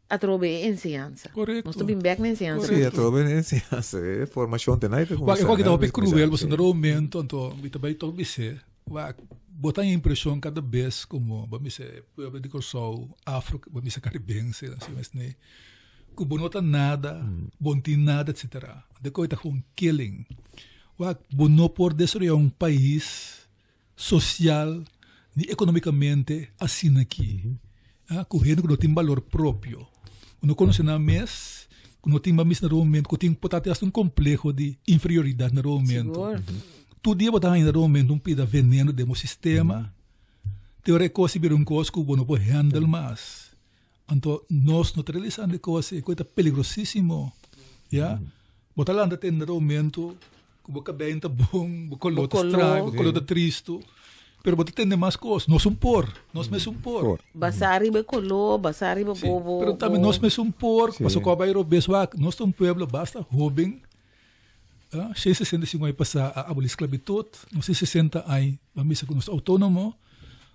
atrobe e enseñansa. Correcto. Nos ta bin bek na enseñansa. Sí, atrobe e enseñansa. E formacion te nai ta Wak, cuminsa. wak, ta hopi Nai cruel, cuminsa, pasobra sí. na momento, anto, mi ta bai tok bis'é, wak, bo ta haña impresion cada bes como, bo bisa e pueblo di Kòrsou, afro, bo bisa caribense, asina mes ne, ku bo no ta nada, bo no tin nada, etcetera. De koe ta gewoon killing. Wak, bo no por desaroya un pais social ni economicamente asina aki. Ah, cu hende cu no tin balor propio, cu no conoce nan mes, cu no tin mamis na momento, cu tin por ta hasta un compleho di inferioridad na momento. Sigur. Tur dia bo ta haña na momento un pida veneno den bo sistema, te ora e cos a bira un cos cu bo no por handle mas. Anto nos no ta realisando e cos, e cos ta peligrosisimo, ya. Bo ta lanta te na momento cu bo cabey ta bon, bo color ta straño, bo color ta tristo, pero bo ta tende mas cos. Nos un por, nos mes un por. Basa riba e color, basa riba bo, bo, Pero tambe nos mes un por, pasobra cu a bay robes wak, nos ta un pueblo basta hoben, ah, 665 aña pasa a aboli sclavitud, nos tin 60 aña, ban bisa cu nos ta autonomo,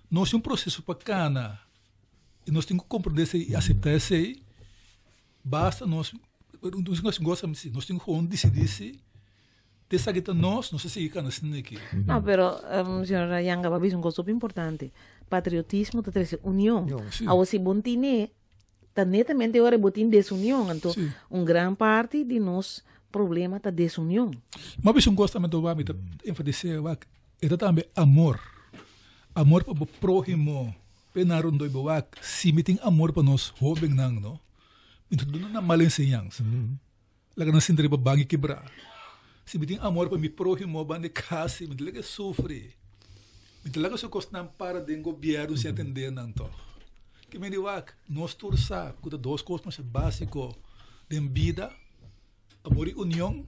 nos tin un proceso pa cana. I nos tin ku komprendé esei i aseptá esei. Basta nos, nos gosa si, nos tin ku gewoon disidí si te esaki ta nos, nos ta sigui kana asina aki. No, pero señora Yanga bo a bisa un kos hopi importante. Patriotismo ta trese union. Sí. Awor si bo no tine, ta netamente ora bo tin desunion. Anto Sí. un gran parti di nos problema ta desunion. Mi a bisa un kos tambe wak mi ta enfatis'é wak, e ta tambe amor. Amor pa bo próhimo. Pena rondoi bo wak, si mi tin amor pa nos hóbennan no, mi ta duna nan mal enseñansa. Laga nan sinta riba banki kibrá. Si mi tin amor pa mi próhimo banda e kas, mi ta laga e sufri. Mi ta laga su kosnan para den gobièrnu sin atendé nan tòg. Ke mende wak, nos tur sa ku ta dos kos masha básiko den bida, amor i union.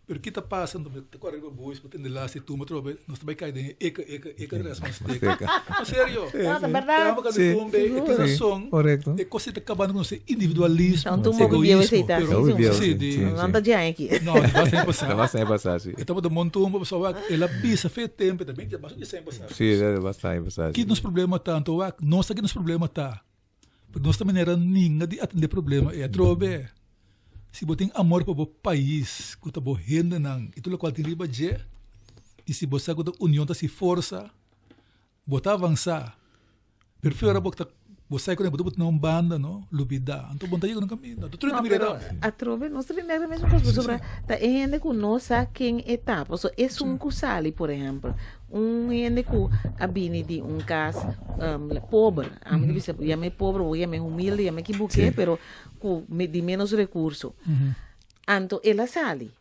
Pero ki ta pasa anto mi ta kore riba boys pa tende las di tumba atrobe nos ta bai kai den e eka eka eka de res mas teka. No serio. No, ta berdad. Tabata di tumba e tin rason. Korekto. E kos ei ta kabando ku nos e individualismo, Ta un tumba hopi bieu esei ta. egoismo. Hopi bieu, Si, si, di. si, No ta dje aña aki. No, ta basta aña pasá. Ta basta aña pasá, si. E tabata mon tumba pasobra wak el a bisa fe tempu, ta bini basta dje aña pasá. Si, basta aña pasá, si. Ki nos problema ta anto wak nos sa ki nos problema ta. Pero nos ta manera ninga di atende problema ei atrobe. Si bo tin amor pa bo pais ku ta bo hendenan i tur lokual tin riba dje i si bo sa ku ta union ta hasi forsa, bo ta avansá. Pero fi ora bo ta bo sai ku bo ta na un banda no, lubidá, anto bo no ta yega na un kaminda. Anto tur hende No, ta mira pero tambe. atrobe nos ta bini e mesun kos pasobra ta e hende ku no sa ken e ta. Pasobra esun ku sali por ehèmpel Un hende ku a bini di un kas pober, ami ta bisa yam'é pober o yam'é humilde, yam'é kibuké, pero ku di ménos rekurso. Anto el a sali.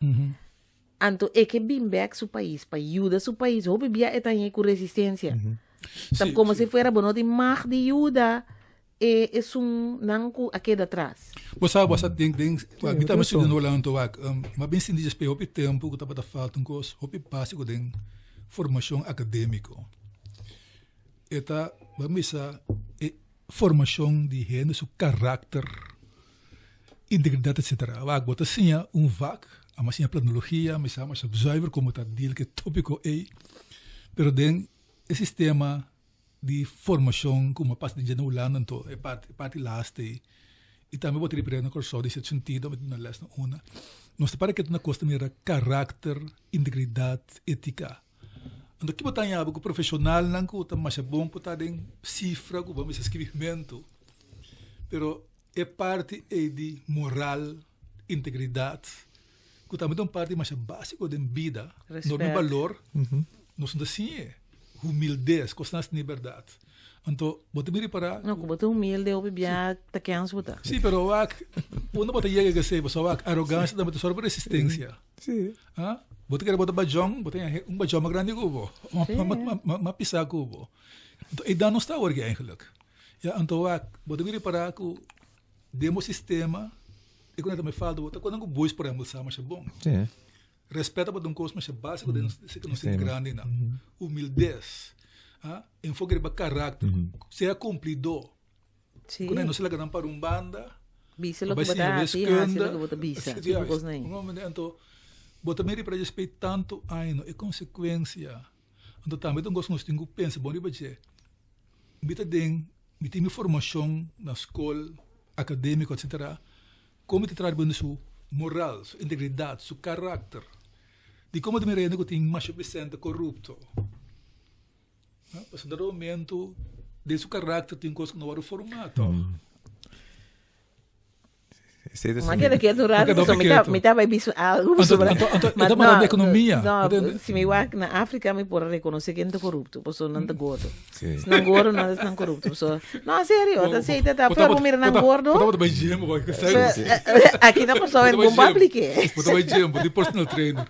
Anto e ke bin bèk su pais pa yuda su pais. Hopi bia e ta hañ'é ku resistensia. Ta komo si fuera bo no tin mag di yuda E esun nan ku a keda tras. Bo sa, bo sa den den wak mi tabata studia na Holanda wak mi a bin sinti djis hopi tempu ku tabata falta un kos hopi básiko den formashon akadémiko. E ta bo a bisa e formashon di hende su karakter, integridat etsetera. Wak bo ta siña un vak, amo a siña planologia, mi sa masha zuiver komo ta deal ku e tópiko ei, pero den e sistema di formashon ku bo a pasa den dje na Hulanda anto e parti e parti laatste ei i tambe bo ta ripará na Kòrsou den sierto sentido bo ta duna lès na una nos ta para ketu na kos ta mira karakter, integridat, etika. Anto ki bo ta haña bo ku profeshonalnan ku ta masha bon ku ta den sifra ku bo a mester skibimentu pero e parti ei di moral, integridat ku tambe ta un parti masha básiko den bida, no den balor, nos no ta siñ'e. Humildes, kosnan asina di bèrdat. Anto, bo ta bin ripará. No, ku bo ta humilde hopi bia ta kens bo ta. Sí, pero wak, unda bo ta yega ku esei? Pasobra wak, arogansia tambe ta sòru pa resistensia. Sí. Ah, bo ta kere bo ta bajon, bo ta haña un bajon mas grandi ku bo, mas pisá ku bo. Anto, eidan nos ta awor aki eigenlijk. Ya, anto wak, bo ta bin ripará ku den bo sistema e ku nan ta falta bo ta kunda ku boys por ehempel sa masha bon. Sí. Respet tabata un kos masha básiko den nos seke nos hende grandinan. Humildes, ah, enfoke riba karakter, sea kumplidó. Sí. Ku no se laga nan para un banda. Bisa loke bo ta hasi, hasi loke bo ta bisa. Sí, Anto, bo ta mira riba dje tantu aña, e konsekuensia. Anto tambe ta un kos ku nos tin ku pensa bon riba dje. Mi ta den, mi tin mi formashon na skol, akadémiko, etsetera. Kon mi ta trata riba su moral, su integridat, su karakter. Dikon bo ta mira hende ku tin masha presente korupto? Pasobra na dado momento den su karakter tin kos ku no wòrdu formá tòg. Ma keda ketu un rato, pasobra mi ta, mi ta bai bisa algu pasobra. Anto, anto, e ta manda di ekonomia. No, si mi wak na Afrika mi por a rekonosé ken ta korupto, pasobra nan ta gordo. Si nan gordo, nan ta korupto. Pasobra, no, serio, ta sei ta ta, pero bo mira nan gordo. Bo tabata bai gym, bo bai Aki na Kòrsou en bon pa aplik'é. Bo ta bai gym, bo tin personal trainer.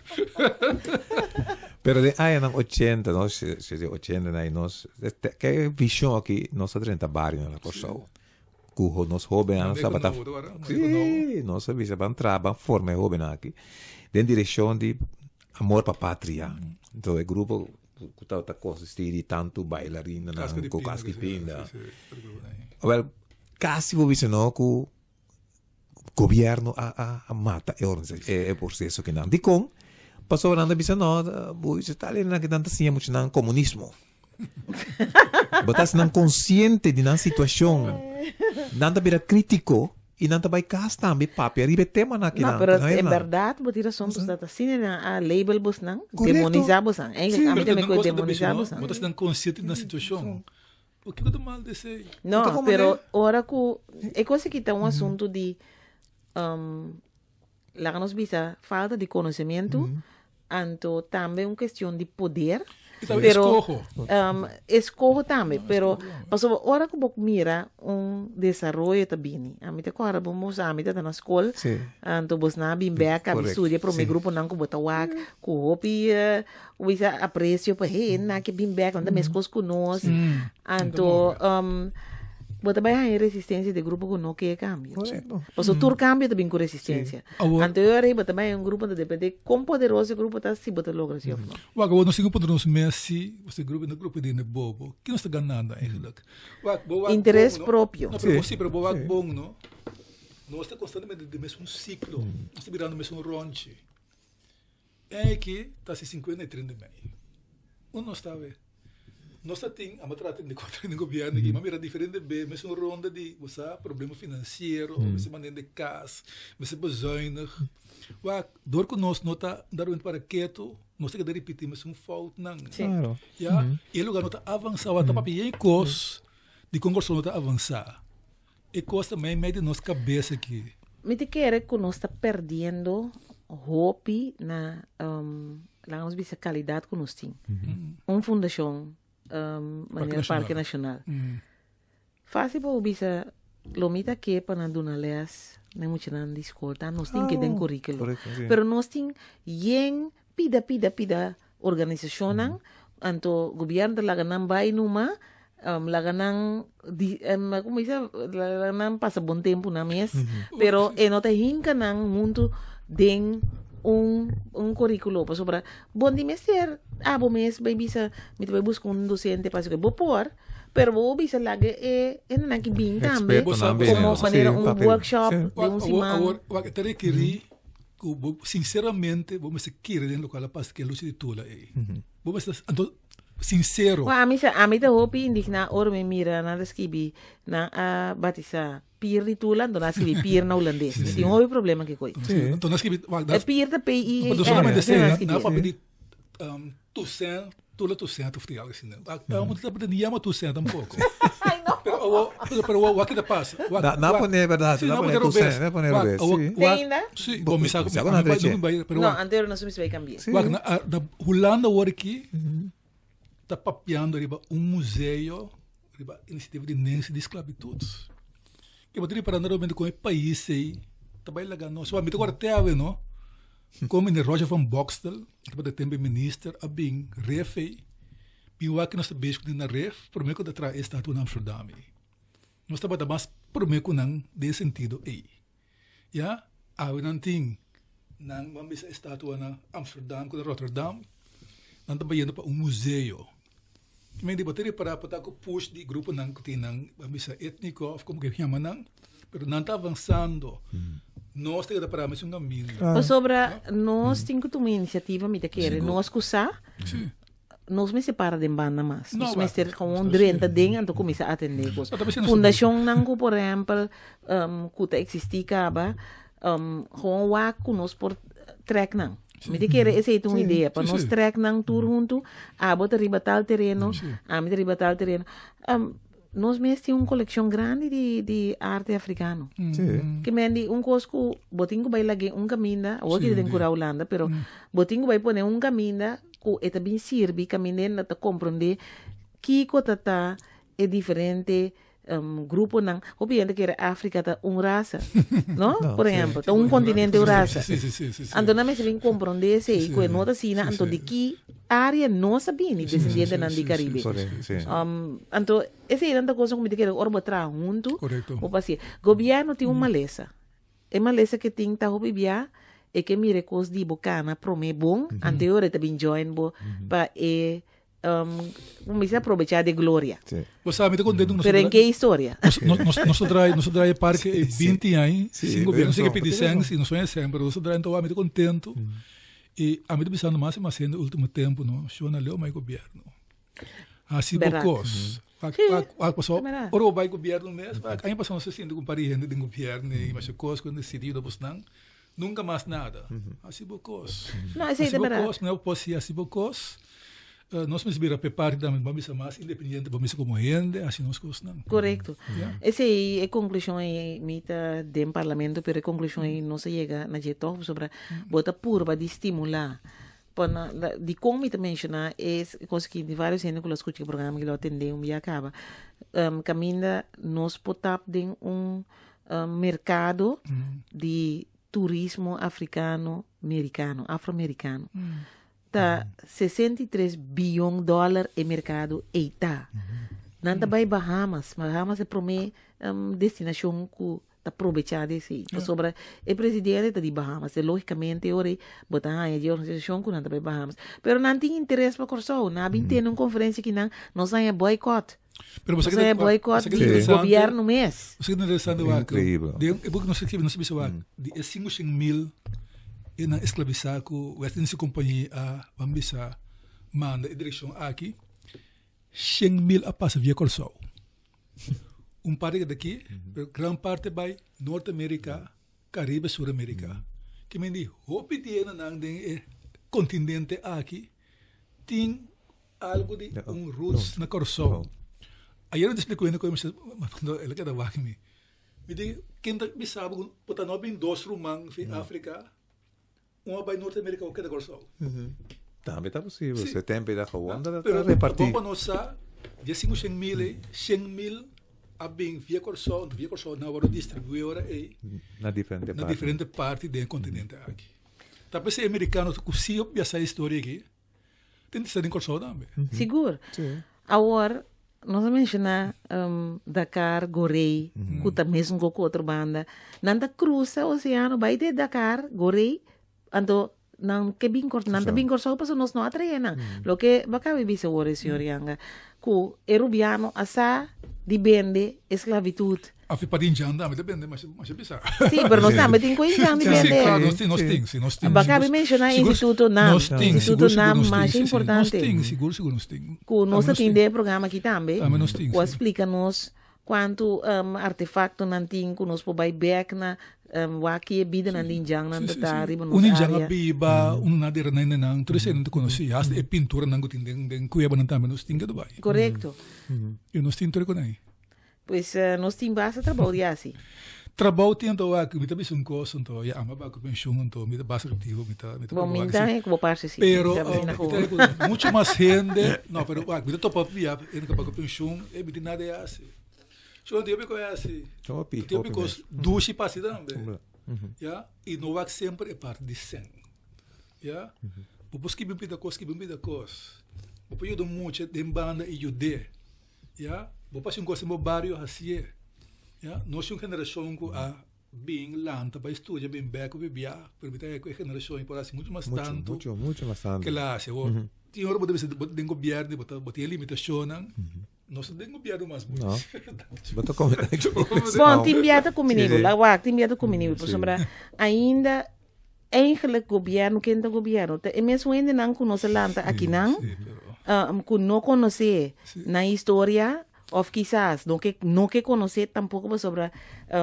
Pero den añanan ochenta, nos, si ochenta na nos, ke vishon aki nos a drenta barionan na Kòrsou. Ku nos hóbennan tabata Sí, nos a bisa ban traha, ban forma e hóbennan aki den direkshon di amor pa patria. Enton e grupo ku tabata konsistí di tantu bailarinanan ku kaska di pinda. Awèl, kasi bo bisa no ku gobièrnu a a a mata e e proseso kinan. Dikon? Pasobra nan ta bisa no, bo bisa tal hende nan ta siña muchanan komunismo. Bo ta hasi nan konsiente di nan situashon. Nan ta bira krítiko i nan ta bai kas tambe papia riba e temanan No, kinan. pero en bèrdat bo tin rason pasobra ta asina nan a label bosnan, demonisá bosnan. Eigenlijk ami ta mekor demonisá bosnan. Bo ta hasi nan konsiente di nan situashon. Por kiko ta mal di esei? No, pero ora ku e kos aki ta un asuntu di laga nos bisa falta di konosementu, anto tambe un kestion di poder. I tambe eskoho. Eskoho tambe, pero pasobra ora ku bo mira un desaroyo ta bini, ami ta kòrda bo mos ami ta na skol, anto bosnan a bin bèk a studia promé gruponan ku bo ta wak ku hopi Bo bisa aprecio pa hey nan ke bin bek nan ta meskos ku nos. Anto um, Bo ta bai haña resistencia di grupo ku no ke cambio. Correcto. Paso tur cambio ta bin ku resistencia. Awor- Anto e ora ei bo ta bai haña un grupo ta depende kon poderoso e grupo ta si bo ta logra si of no. Wak, awor nos tin ku puntra nos mes si e grupo no grupo di hende bobo. Ki nos ta ganando eigenlijk? Wak, bo wak Interes bon, no? propio. No, pero bo Sí. si, pero bo wak Sí. bon, no? Nos ta constantemente den mesun ciclo. Nos ta birando mesun ronchi. En aki ta si 50 i 30 mei. Unda nos ta awe? Nos ta tin, amo trata di kontra di gobierno aki, ma mira diferente be, mesun ronda di, bo sa, problema financiero, mester manda hende kas, mester bezuinig. Wak, dor ku nos no ta darwin para ketu, nos ta keda ripiti mesun foutnan. Sí. Claro. Ya, e lugar no ta avansa, wak ta papia yen kos di kon Kòrsou no ta avansa. E kos ta mei mei di nos kabes aki. Mi ta kere ku nos ta perdiendo hopi na, laga nos bisa kalidat ku nos tin. Un fundashon manera Parke Nashonal. Fásil pa bo bisa lo mi ta ke pa nan duna lès na e muchanan di skol, ta nos tin ke den kuríkulo. Pero nos tin yen pida pida pida organisashonnan, anto gobièrnu ta laga nan bai numa, laga nan di komo bisa laga nan pasa bon tempu nan mes, pero e no ta hinka nan huntu den un un kurikulo pasobra bo di mester abo mes bai bisa mi ta bai buska un dosente pa esaki, bo por, pero bo bisa laga e hendenan ki bin tambe Expertonan bini, komo sí, manera un papia, workshop sí. den un siman. Awor, awor, e ta rekerí ku bo sinceramente bo mester kere den lokual a pasa ku e lucha di Tula ei. Bo mester anto sincero. Bueno, ami sa, ami ta hopi indigná ora mi mira nan ta skibi nan a batisá Pier di Tula, anto nan a skibi Pier na hulandes. Mi tin hopi problema ku e koi. Sí. Anto nan a skibi, wak, E Pier ta P-I-E-R, Pero solamente asina nan a esei, skibi. nan a papia di Toussaint, Tula Toussaint of algo asina. Wak, amo ta ni yama Toussaint tampoco. Ay, no. Pero awo, pero, pero awo, wak kita pasa. Wak, Na, na wak. pone verdad, Sí, na na pone pone Toussaint, robes. na pone Wak, robes, awo, sí. wak, Ainda? Sí, bo mi sa, Sa mi ku na bai, dreche. mi bai, pero No, wak. anterior nos mi bai cambia. Sí. Wak, na, na Hulanda awor aki ta papiando riba un museo riba inisiativa di Nancy di sklabitut. Ke bo ta riparando realmente kon e pais ei ta bai laga nos. Wak, mi ta guarda te awe no. Kon meneer Roger van Boxtel, tabata e tempo e minister, a bin ref ei, bin wak ke nos ta bezig ku na ref, prome ku ta traha e statua na Amsterdam ei. Nos tabata mas prome ku nan den e sentido ei. Ya, awe nan tin nan ban bisa e statua na Amsterdam ku na Rotterdam, nan ta bayendo pa un museo. Men di bo ta repará por ta ku push di gruponan ku tin nan ban bisa étniko òf komo ke yama nan, pero nan ta avansando. Nos ta keda pará mesun kaminda. Pasobra nos tin ku tuma inisiativa, mi ta kere, nos ku sa, nos mester para den banda mas. Nos mester gewoon drenta den anto kuminsá atendé kos. Fundashonnan ku por ehèmpel ku ta eksistí kaba, gewoon wak ku nos por trèk nan. Mi ta kere esei ta un idea, pa nos trèk nan tur huntu, abo ta riba tal tereno, ami ta riba tal tereno. Nos mes tin un kolekshon grandi di di arte afrikano. Ke men di un kos ku bo tin ku bai lag'é un kaminda, awor ki ta den kura Hulanda, pero bo tin ku bai pone un kaminda ku e ta bin sirbi kaminda e ta komprondé kiko ta ta e diferente gruponan. Hopi hende kere Afrika ta un rasa, no? No, Por sí. ehempel, ta un kontinente un rasa. Sí, sí, sí, sí, sí. Anto nan mester bin komprondé esei, ku e no ta asina, anto di ki área nos a bini, desendientenan di Karibe. Correcto, sí. Anto eseinan ta cosa ku mi ta kere ora bo traha huntu, Correcto. bo por hasié. Gobièrnu tin un malesa. E malesa ke tin ta hopi bia, e ke mira e kos di bo kana promé bon, anto e ora e ta bin join bo pa e Um, mi sa aprovechá de gloria. Sí. Bo sa, mi ta contento ku Pero en ke historia? Nos, nos, nos ta draai, nos ta draai e parke e 20 aña, Sí, sin gobierno, sin que razón, pidi razón. sen, si nos sueña sen, pero nos ta draai entonces mi ta contento. Y a mi ta pensando mas y mas en último tempo, no, shona leo mai gobierno. Hasi bo Verdad. kos. Wak, Sí, wak, wak, paso, verdad. ora bo bai gobierno mes, wak, aña pasado nos a sinti ku un par di hende den gobierno y masha kos ku nan decidido bos nan, Nunca mas nada. Hasi bo kos. No, esei Hasi ta bo berdad. kos, no por si hasi bo kos. Nos mester bira p'e parti tambe, bo a bisa mas independiente, bo mester komo hende hasi nos kosnan. Korekto. Ya. Esei e konklushon ei mi ta den parlamento, pero e konklushon ei no sa yega na dje tòg, pasobra bo ta purba di stimulá. Pa na, dikon mi ta menshoná e kos aki, di vários hende ku lo a skucha e programa aki lo a tendé un bia kaba, kaminda nos por tap den un merkado di turismo afrikano merikano, afromerikano. Ta 63 biyon dòler e merkado ei ta. Nan ta bai Bahamas. Bahamas e promé um, destinashon ku ta probechá di esei. Pasobra e presidente ta di Bahamas. E lógikamente ora ei bo ta haña di organisashon ku nan ta bai Bahamas. Pero nan tin interes pa Kòrsou. Nan a bin tene un konferensia ki nan nos haña boycott. Pero Nos haña boycott di gobièrnu mes. Bo sa ke interesante wak? Increíble. Den e buki nos a skirbi nos a bisa wak di e 500 mil e nan esklabisá ku West Indische Compagnie a ban bisa manda e direkshon aki. 100 mil a pasa via Kòrsou. Un parti keda aki, pero gran parti bai Norte Amerika, Karibe, Sur Amerika. Ke men di hopi dienanan den e kontinente aki tin algu di un roots na Kòrsou. Ayer mi ta splika ku hende ku el a keda wak mi. Mi di ken ta bisa bo ku bo ta no bin dos ruman fi Afrika, un a bai Norte Amerika, un a keda Kòrsou. Tambe ta posibel. Sí. Se tempo era gewoon dat Pero repartí. bon pa nos sa, di e 500 mil ei, 100 mil a bin via Kòrsou, anto via Kòrsou nan a wòrdu distribuí ora ei Na diferente na parti. diferente parti den e kontinente aki. Ta p'esei e merikano ku si a sa e historia aki, tin ta den Kòrsou tambe. Sigur. Awor, nos a menshoná um, Dakar, Gorée, ku ta mesun ku otro banda. Nan ta krusa oseano bai te Dakar, Gorée, anto nan ke bin Kòrsou, nan ta bin Kòrsou pasobra nos no a trae nan. Loke bo a kaba di bisa awor, señor Yanga, ku e rubiano a sa di bende esclavitud. Afi pa din jan tambe ta bende masha masha bisa. Sí, pero nos tambe tin ku injan di Sí, sí, bende. claro, nos tin, nos tin, sí, nos tin. Bo a kaba di menshoná Sigur, Instituto NAM. Nos tin, Instituto sigur, sigur NAM nos tin, masha sí, sí. importante. Nos tin, sigur, sigur nos tin. Ku nos Tambe a nos tin tin. den e programa aki tambe. Tambe nos tin, Ku a sí. splika nos kuantu um, artefaktonan tin ku nos por bai bèk na um, wak ki e bidanan di indjannan Sí, ta sí, ta sí. riba Un nos indjan a área. biba, un na dera na nan, tur esei nan ta konosí. Hasta e pinturanan ku tin den den kuebanan tambe nos tin ke bai. Korekto. I nos tin tur e konai. Pues nos tin basta trabou di hasi. Trabou tin anto wak, mi ta bisa un kos anto, ya ama bai ku penshun anto mi ta basta aktivo, mi ta mi ta Bon, proba mi wak ta si. ku bo parse si. Pero Mi ta asina mi ku. ta ku mucho mas hende, no pero wak mi ta topa pia hende ku bai ku penshun, e mi tin nada di hasi. So tin hopi ku hasi, Hopi, tin hopi hopi kos mes. dushi pa hasi tambe, ya, i no wak semper e parti di sèn, ya. Bo por skibi un pida kos, skibi un pida kos, bo por yuda un mucha den banda i yud'é. Ya, bo pasa un kos den bo bario hasié. Ya, nos un generashon ku a bin lanta bai studia bin bek ku bibia, pero mi ta haya ku e generashon ei por hasi muchu mas Muchu, tantu muchu, muchu mas tantu. ke la hasi. Awor, tin ora bo ta bisa bo ta den gobièrnu, bo ta bo tin e limitashonnan, nos no den gobièrnu mas bo. No. Bo ta kome Bon, tin bia ta kumini bo, Sí, sí. la wak, tin bia ta kumini bo, Sí. pasobra ainda eigenlijk gobièrnu, ken ta gobièrnu? Ta e mesun hendenan ku nos a lanta akinan, Sí, pero ku no konosé Sí. nan historia, òf kisas no ke no ke konosé tampoko pasobra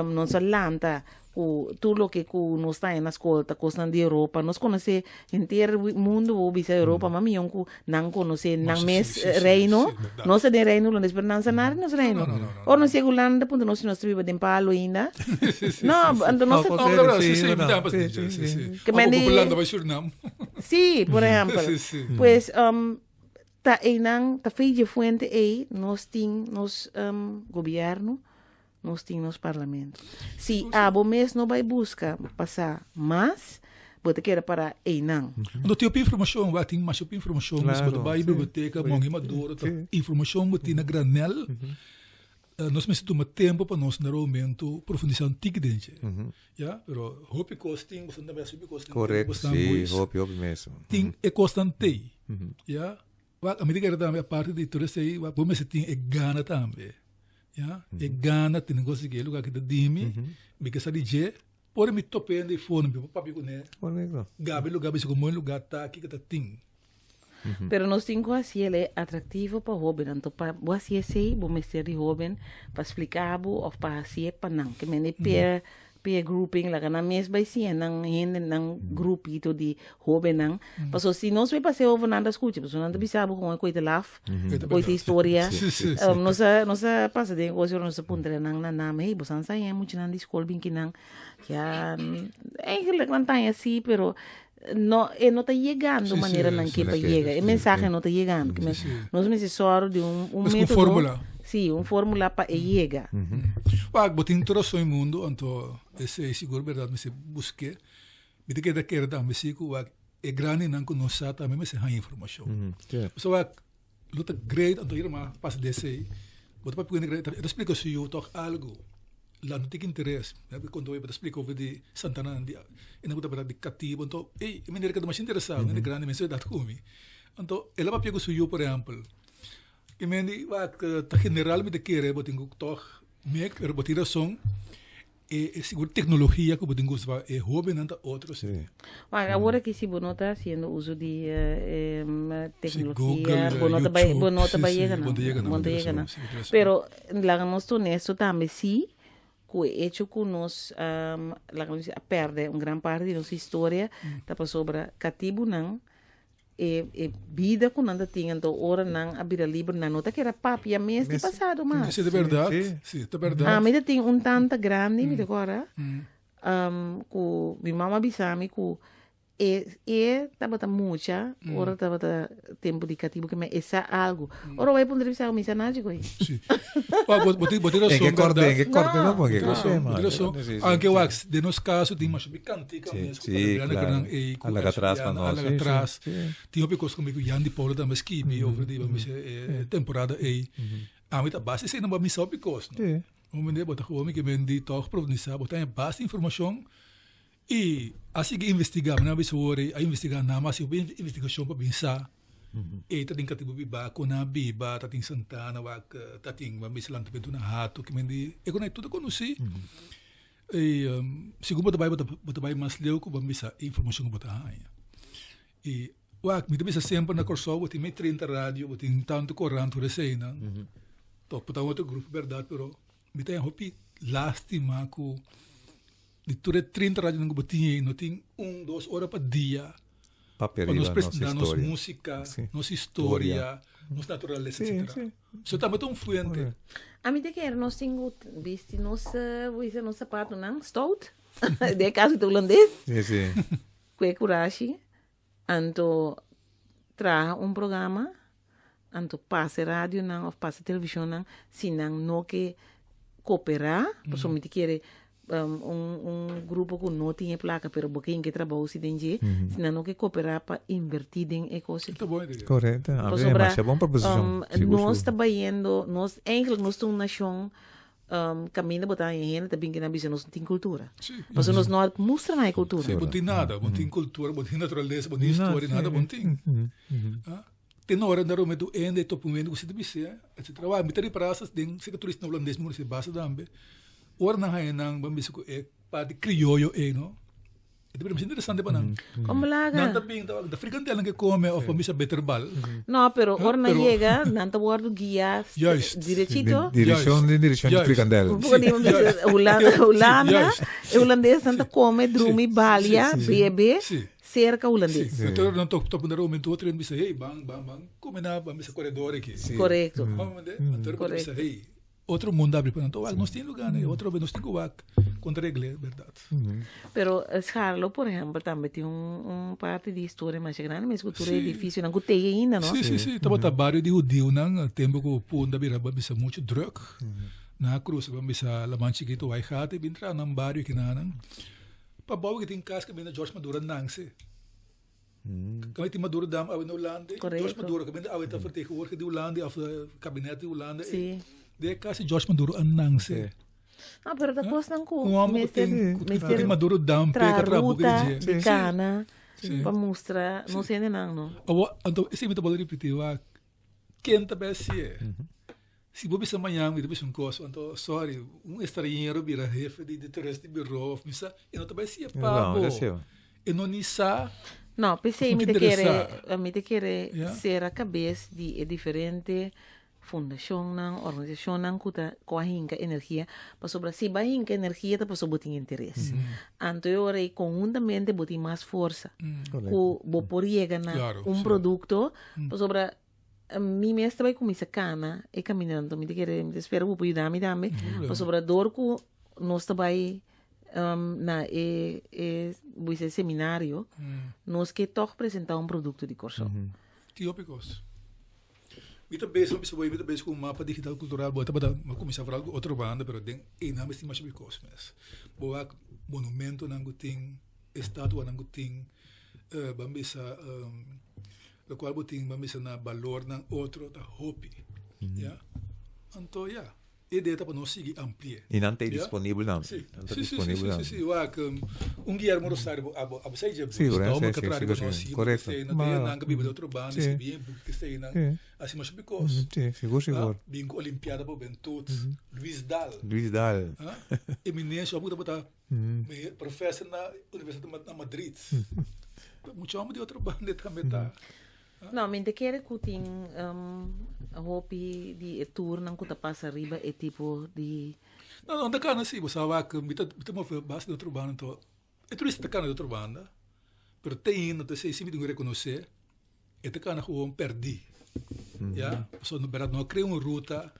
nos a lanta ku tur loke ku nos ta haña na skol ta kosnan di Europa. Nos konosé henter mundu bo bisa Europa, mas mihó ku nan konosé nan Sí, mes sí, sí, reino. sí, bèrdat. Nos ta den reino hulandes, pero nan sa nada di nos reino. No, no, no, no, Ora nos yega Hulanda puntra nos si nos ta biba den palo ainda. Sí, sí, No, sí, sí. anto nos No, ta No, Serio, pero sí, sí, sí, mi verdad. tambe Sí, sí, sí, sí, sí. sí. Que Of men op di- Hulanda bai Surinam. Sí, por ehèmpel. Sí, sí. Pues ta einan, ta fei dje fuente ei, nos tin nos gobièrnu, nos tin nos parlamento. Si abo mes no bai buska pa sa mas, bo ta keda para einan. Anto tin hopi informashon, wak tin masha hopi informashon, mas bo ta Claro, bai sí. biblioteka, Mongi Maduro, ta Sí. informashon bo tin na granel. Nos mester tuma tempo pa nos na momento profundisa un tiki den dje. Ya, pero hopi kos tin, boso tambe hopi kos tin, Correcto, boso sí, boys. hopi, hopi mes. Tin e kosnan tei. Ya, wak a mi ta kere tambe aparte di tur esei, wak bo mester tin e gana tambe. Ya, e gana tin negocio ki e lugar ki ta dimi, mi ke sa di dje, por mi topa hende for mi por papia kuné. Correcto. Gabi lugar bisa ku mooi lugar ta aki ke ta tin. Pero nos tin ku hasi el e atractivo pa hobennan. Anto pa bo hasi esei, bo mester di hoben pa splica bo of pa hasié pa nan. Ke mende peer, peer grouping, laga nan mes bai siña nan hende, nan grupito di hobennan. Pasobra si nos bai paseo over nan ta scucha, pasobra nan ta bisa bo con e koe ta laf, koe ta historia. Sí, sí, sí. Nos a, nos a pasa den cos ora nos a puntra nan na nam, hey, boso a siña muchanan di school bin kinan? Ya, eigenlijk nan ta haña si, pero no, e no ta yegando manera nan ke pa yega. E mensahe no ta yegando. Ke men, nos mester sòru di un, un Pues un método. fórmula. Sí, un fórmula pa e yega. Wak, bo tin tur rason e mundo, anto esei sigur berdad mester busk'é. Mi ta keda kere tambe si ku wak e grandinan ku no sa tambe mester haña informashon. Pasobra wak lo ta great anto hierma pasa di esei. Bo ta papia ku hende grandi, e ta splika su yu tòg algu. La no tin interes. Mi a konta hopi, bo ta splika over di Santana di e nan ku tabata di katibu. Anto, ey, e meneer keda masha interesá, un hende grandi mes edat ku mi. Anto, el a papia ku su yu, por ehèmpel. I men di, wak, ta general mi ta kere bo tin ku tòg mek, pero bo tin rason. E e sigur teknologia ku bo tin gusta pa e hobennan ta otro si. Sí. Wak, awor aki si bo no ta hasiendo uso di Si teknologia, Google, bo no ta bai, bo YouTube, no ta si bai si, yega bo nan. no ta yega nan, Bo bo no ta tin yega rason, nan. si, bo tin rason. Pero laga nos ta honesto tambe si ku e hecho ku nos laga nos bisa a pèrdè un gran parti di nos historia ta pasobra katibunan E e bida ku nan ta tin anto ora nan a bira liber nan no ta kere papia mes di pasado mas. Si, ta bèrdat. Si, ta bèrdat. Ami ta tin un tanta grandi mi ta kòrda ku mi mama a bisa mi ku e e tabata mucha ora tabata tempu di katibu ke e sa algu. Ora wei puntra bisa mi sa nachi koe. Si. Bo bo tin bo tin rason. En ke kòrda en ke kòrda No. no Bo tin rason, bo tin rason. Anke wak den nos kaso tin masha Kantika mes ku Sí, Adriana claro. Gran ei ku A laga atras pa Adriana a nos. laga Sí, sí, atras. sí. Tin hopi kos ku mi ku Yandy Polo tambe skibi over di mi se e temporada ei. Ami ta basta esei nan bo misa hopi kos no. Sí. Un manera bo ta gewoon mi ke men di tòg profundisá bo ta haña basta informashon i a sigui investigá. Mi nan a bisa wor ei a investigá nan a hasi hopi investigashon pa bin sa ei ta tin katibu biba, kon nan a biba, ta tin Santana wak, ta tin bo a bisa lantamentu na Hato ke men di e kon ei tur ta konosí. E segun bo ta bai bo ta bai mas leu ku bo a bisa e informashon ku bo ta haña. I wak mi ta bisa semper na Kòrsou bo tin mei 30 radio, bo tin tantu korant tur eseinan. Tok bo ta un otro grupo bèrdat pero mi ta haña hopi lástima ku di tur e 30 radionan ku bo tin ei no tin un dos ora pa dia Papia pa nos riba nos presentá nos historia. músika, Sí. nos historia, nos naturalesa, Sí, etcétera. sí. So tambe ta un fuente. Ami ta kere nos tin ku bisti nos, bo bisa nos sapatonan stout, den e kaso ta hulandes, Sí, sí. ku e kurashi, anto traha un programa, anto pasa e radionan òf pasa e televishonnan si nan no ke koperá, pasobra mi ta kere un un grupo ku no tin e plaka pero bo ke hinka e trabou si den dje, si nan no ke koperá pa invertí den e kos aki. Ta bon idea. Korekto. A ver, Pasobra masha bon proposishon. Sigur, nos sigur. ta bayendo, nos eigenlijk nos ta un nashon kaminda bo ta haña hende ta bin kina bisa nos no tin kultura. Sí. Pasobra nos no a mustra nan e kultura. Sí, bo no tin nada. Bo no tin kultura, bo no tin naturalesa, bo no tin historia, nada bo no tin. Ah, Te ora nan rome tu ende topa un hende ku si ta bis'é, etcetera. Wak, mi ta ripará hasta den seka turista hulandes mi konosé basta tambe. Ora nan haña nan ban bisa ku e parti krioyo ei no, e ta bira masha interesante pa nan. Komo laga? Nan ta bin ta wak, ta frikandelan ke kome òf ban bisa bitterbal. No, pero ora nan Pero- yega, nan ta wòrdu guiá Juist. direchito. Den direkshon, den direkshon di Juist. frikandel. Un poko di Juist. Hulanda, Hulanda, Juist. e hulandesnan ta kome, drumi, balia, Sí, sí. bebe. Sí. Cerca hulandes. Sí, anto nan tok tok un momento otro bisa hey ban ban ban come na ban bisa corredor aki. Correcto. Anto bo bisa hey otro mundo abri pa nan to wak nos tin lugar ne otro nos tin ku wak kontra regle berdad. Pero Scharloo por ehempel tambe tin un un parti di historia masha grandi mes ku tur e edificionan ku tei ainda no. Sí sí sí tabata bario di hudiunan tempo ku Punda bira bisa mucho druk nan a crusa ban bisa Laman Chikito Waigate bin traha nan bario kinanan. Pa bou ki tin kas kaminda George Maduro nanse. Kaminda tin Maduro dam awe na Hulanda. George Maduro kaminda awe ta vertegenwoordiger di Hulanda of kabinet di Hulanda. Si. Den e kas di George Maduro a nanse. No, pero ta kosnan ku Un homber ku mester tin ku mester tin Maduro dam pe traha ka traha buki di ruta dje. di kana pa mustra Si. nos hendenan no. Awo anto esei mi ta bolbe ripiti wak. Ken ta bay hacié? Si bo bisa mañan mi ta bisa un cos, anto sorry, un estranhero bira hefe di di turist di bureau of mi sa, e no ta bay hacié pa bo. E no ni sa. No, p'esei mi ta kere, mi ta kere sera cabes di e diferente fundacionnan, organisacionnan cu ta, cu a hinca energia, pasobra si bo a hinca energia ta pasobra bo tin interes. Anto e ora ei conhuntamente bo tin mas forsa cu bo por yega na un producto. Pasobra mi mes ta bai kuminsá kana e kaminda anto mi ta kere mi ta spera ku bo por yuda mi tambe pasobra dor ku nos ta bai na e e bo bisa e seminario nos ke tòg presentá un produkto di Kòrsou. Tin hopi kos. Mi ta bezig mi bisa bo mi ta bezig ku un mapa digital kultural bo tabata mi a kuminsá foral ku otro banda pero den einan mi tin masha hopi kos mes. Bo wak monumentonan ku tin, estatuanan ku tin, ban bisa Locual bo tin, bo a misa na balornan otro ta hopi. Ya. Anto ya, e idea ta pa nos sigui ampli'é. I nan ta Ya? disponibel nan. Sí, Nan ta sí, sí, sí, disponibel sí, nan. sí, sí. Wak, un Guillermo Rosario bo abo abo sa dje Sí, buki, sí, stoma sí, ka sí, traha riba sigur, nos sí. sí, Korekto. esei nan Ma, ta nan ka biba di otro banda, sí. skirbi e buki esei nan, Sí. hasi masha bikos. Sí, sigur, Ah, sigur. bin ku Olimpiada pa Hubentut, Luis Daal. Luis Daal. Ah, eminencia, abo tabata professor na Universidad na Madrid. Mucha homber di otro banda tambe ta. No, mi ta kere ku tin hopi di e tournan ku ta pasa riba e tipo di. No, no ta kana si, bo sa wak mi ta mi ta move basta di otro banda anto e turista ta kana di otro banda pero te ainda ta esei si mi tin ku rekonosé e ta kana gewoon pèrdí ya pasobra no no a krea un ruta.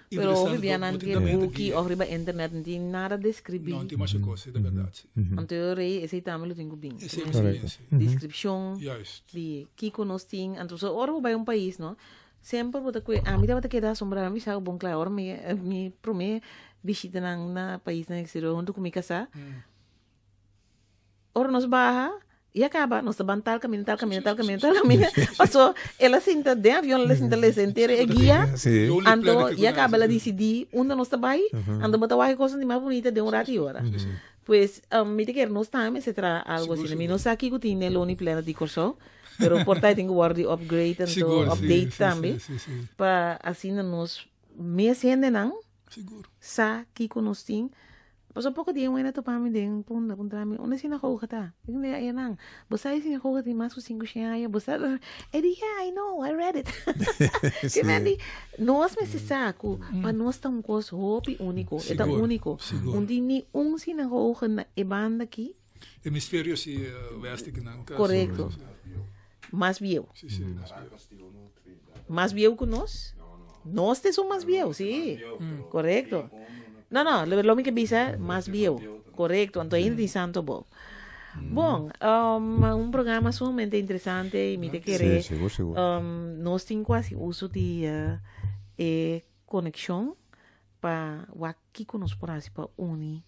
Pero hopi bia nan tin buki of riba internet no tin nada describi. No tin masha cos, ta berdad si. Anto yo rei esey tambe lo tin cu bin. Esey lo tin bin, si. Descripcion Juist. di kico nos tin. Anto so ora bo bay un pais no, semper bo ta cue, ami tabata keda asombrado, mi sa bon cla ora mi mi prome bishitanan na paisnan exterior hunto cu mi casa. Ora nos baha, ya kaba, nos ta ban tal kaminda, tal kaminda, tal kaminda, tal kaminda. Paso, el a sinta den avion, el a sinta lesa entero e guia. Sí. Anto, ya kaba el a disidí unda nos ta bai, anto bo ta wak e kosnan di mas bunita den un rato i ora. Pues, mi ta kere nos tambe mester traha algo asina. Mi no sa kiko tin den Lonely Planet di Kòrsou, pero por ta e tin ku wòrdu di upgrade anto update tambe, pa asina nos mes hendenan sa kiko nos tin. Pasobra poko dia un hende a topa mi den punda puntra mi, Unda e sinagoga ta? Mi di, Ayanan. Bo sa e sinagoga tin mas ku sinku shen aña? Bo sa? E di, Yeah, I know, I read it. Ke men di, nos mester sa ku pa nos ta un kos hopi úniko, e ta úniko. Un tin ni un sinagoga na e banda aki. Hemisferio si west aki nan. Korekto. Mas bieu. Mas bieu ku nos? Nos ta esun mas bieu, sí. Korekto. No, no, lo mi ke bisa mas bieu. Korekto, anto ainda tin santo abou. Bon, um, un programa sumamente interesante i mi ta kere Sí, sigur, sigur. um, nos tin ku hasi uso di eh, e konekshon pa wak kiko nos por hasi pa uni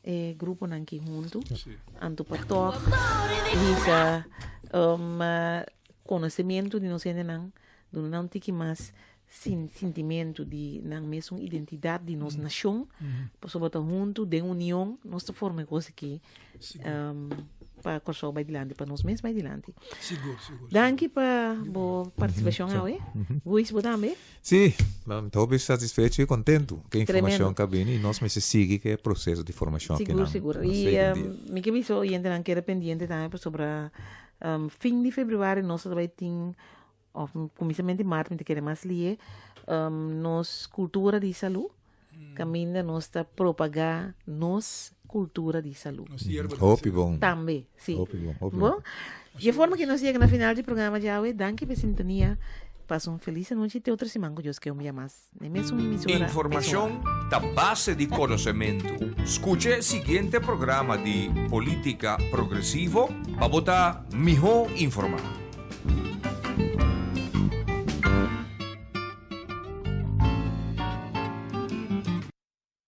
e gruponan ki huntu. Sí. Anto pa tòg hisa um, konosementu di nos hendenan, duna nan un tiki mas sin sintimentu di nan mesun identidat di nos nashon, pasobra ta huntu den union nos ta forma e kos aki Sigur. um, pa Kòrsou bai dilanti, pa nos mes bai dilanti. Sigur, sigur. Danki pa bo partisipashon awe. Guis, bo tambe? Sí, mi ta hopi satisfecho i kontentu ku e informashon Tremendo. ku a bini i nos mester sigui ku e proseso di formashon Sigur, akinan sigur. na I seigen dia. mi ke bisa oyentenan keda pendiente tambe pasobra fin di februari nos ta bai tin òf kuminsamentu di mart mi ta kere mas lié nos kultura di salú kaminda nos ta propagá nos kultura di salú. Nos yerba di Hopi salú. bon. Tambe, sí. Hopi bon, hopi Bon, bon. dje forma ke nos yega na final di programa djawe, danki pa e sintonia. Pasa un felis anochi te otro siman ku Dios ke un bia mas na e mesun emisora, mesun ora. Informashon ta base di konosementu. Skucha e siguiente programa di Politica Progresivo pa bo ta mihó informá.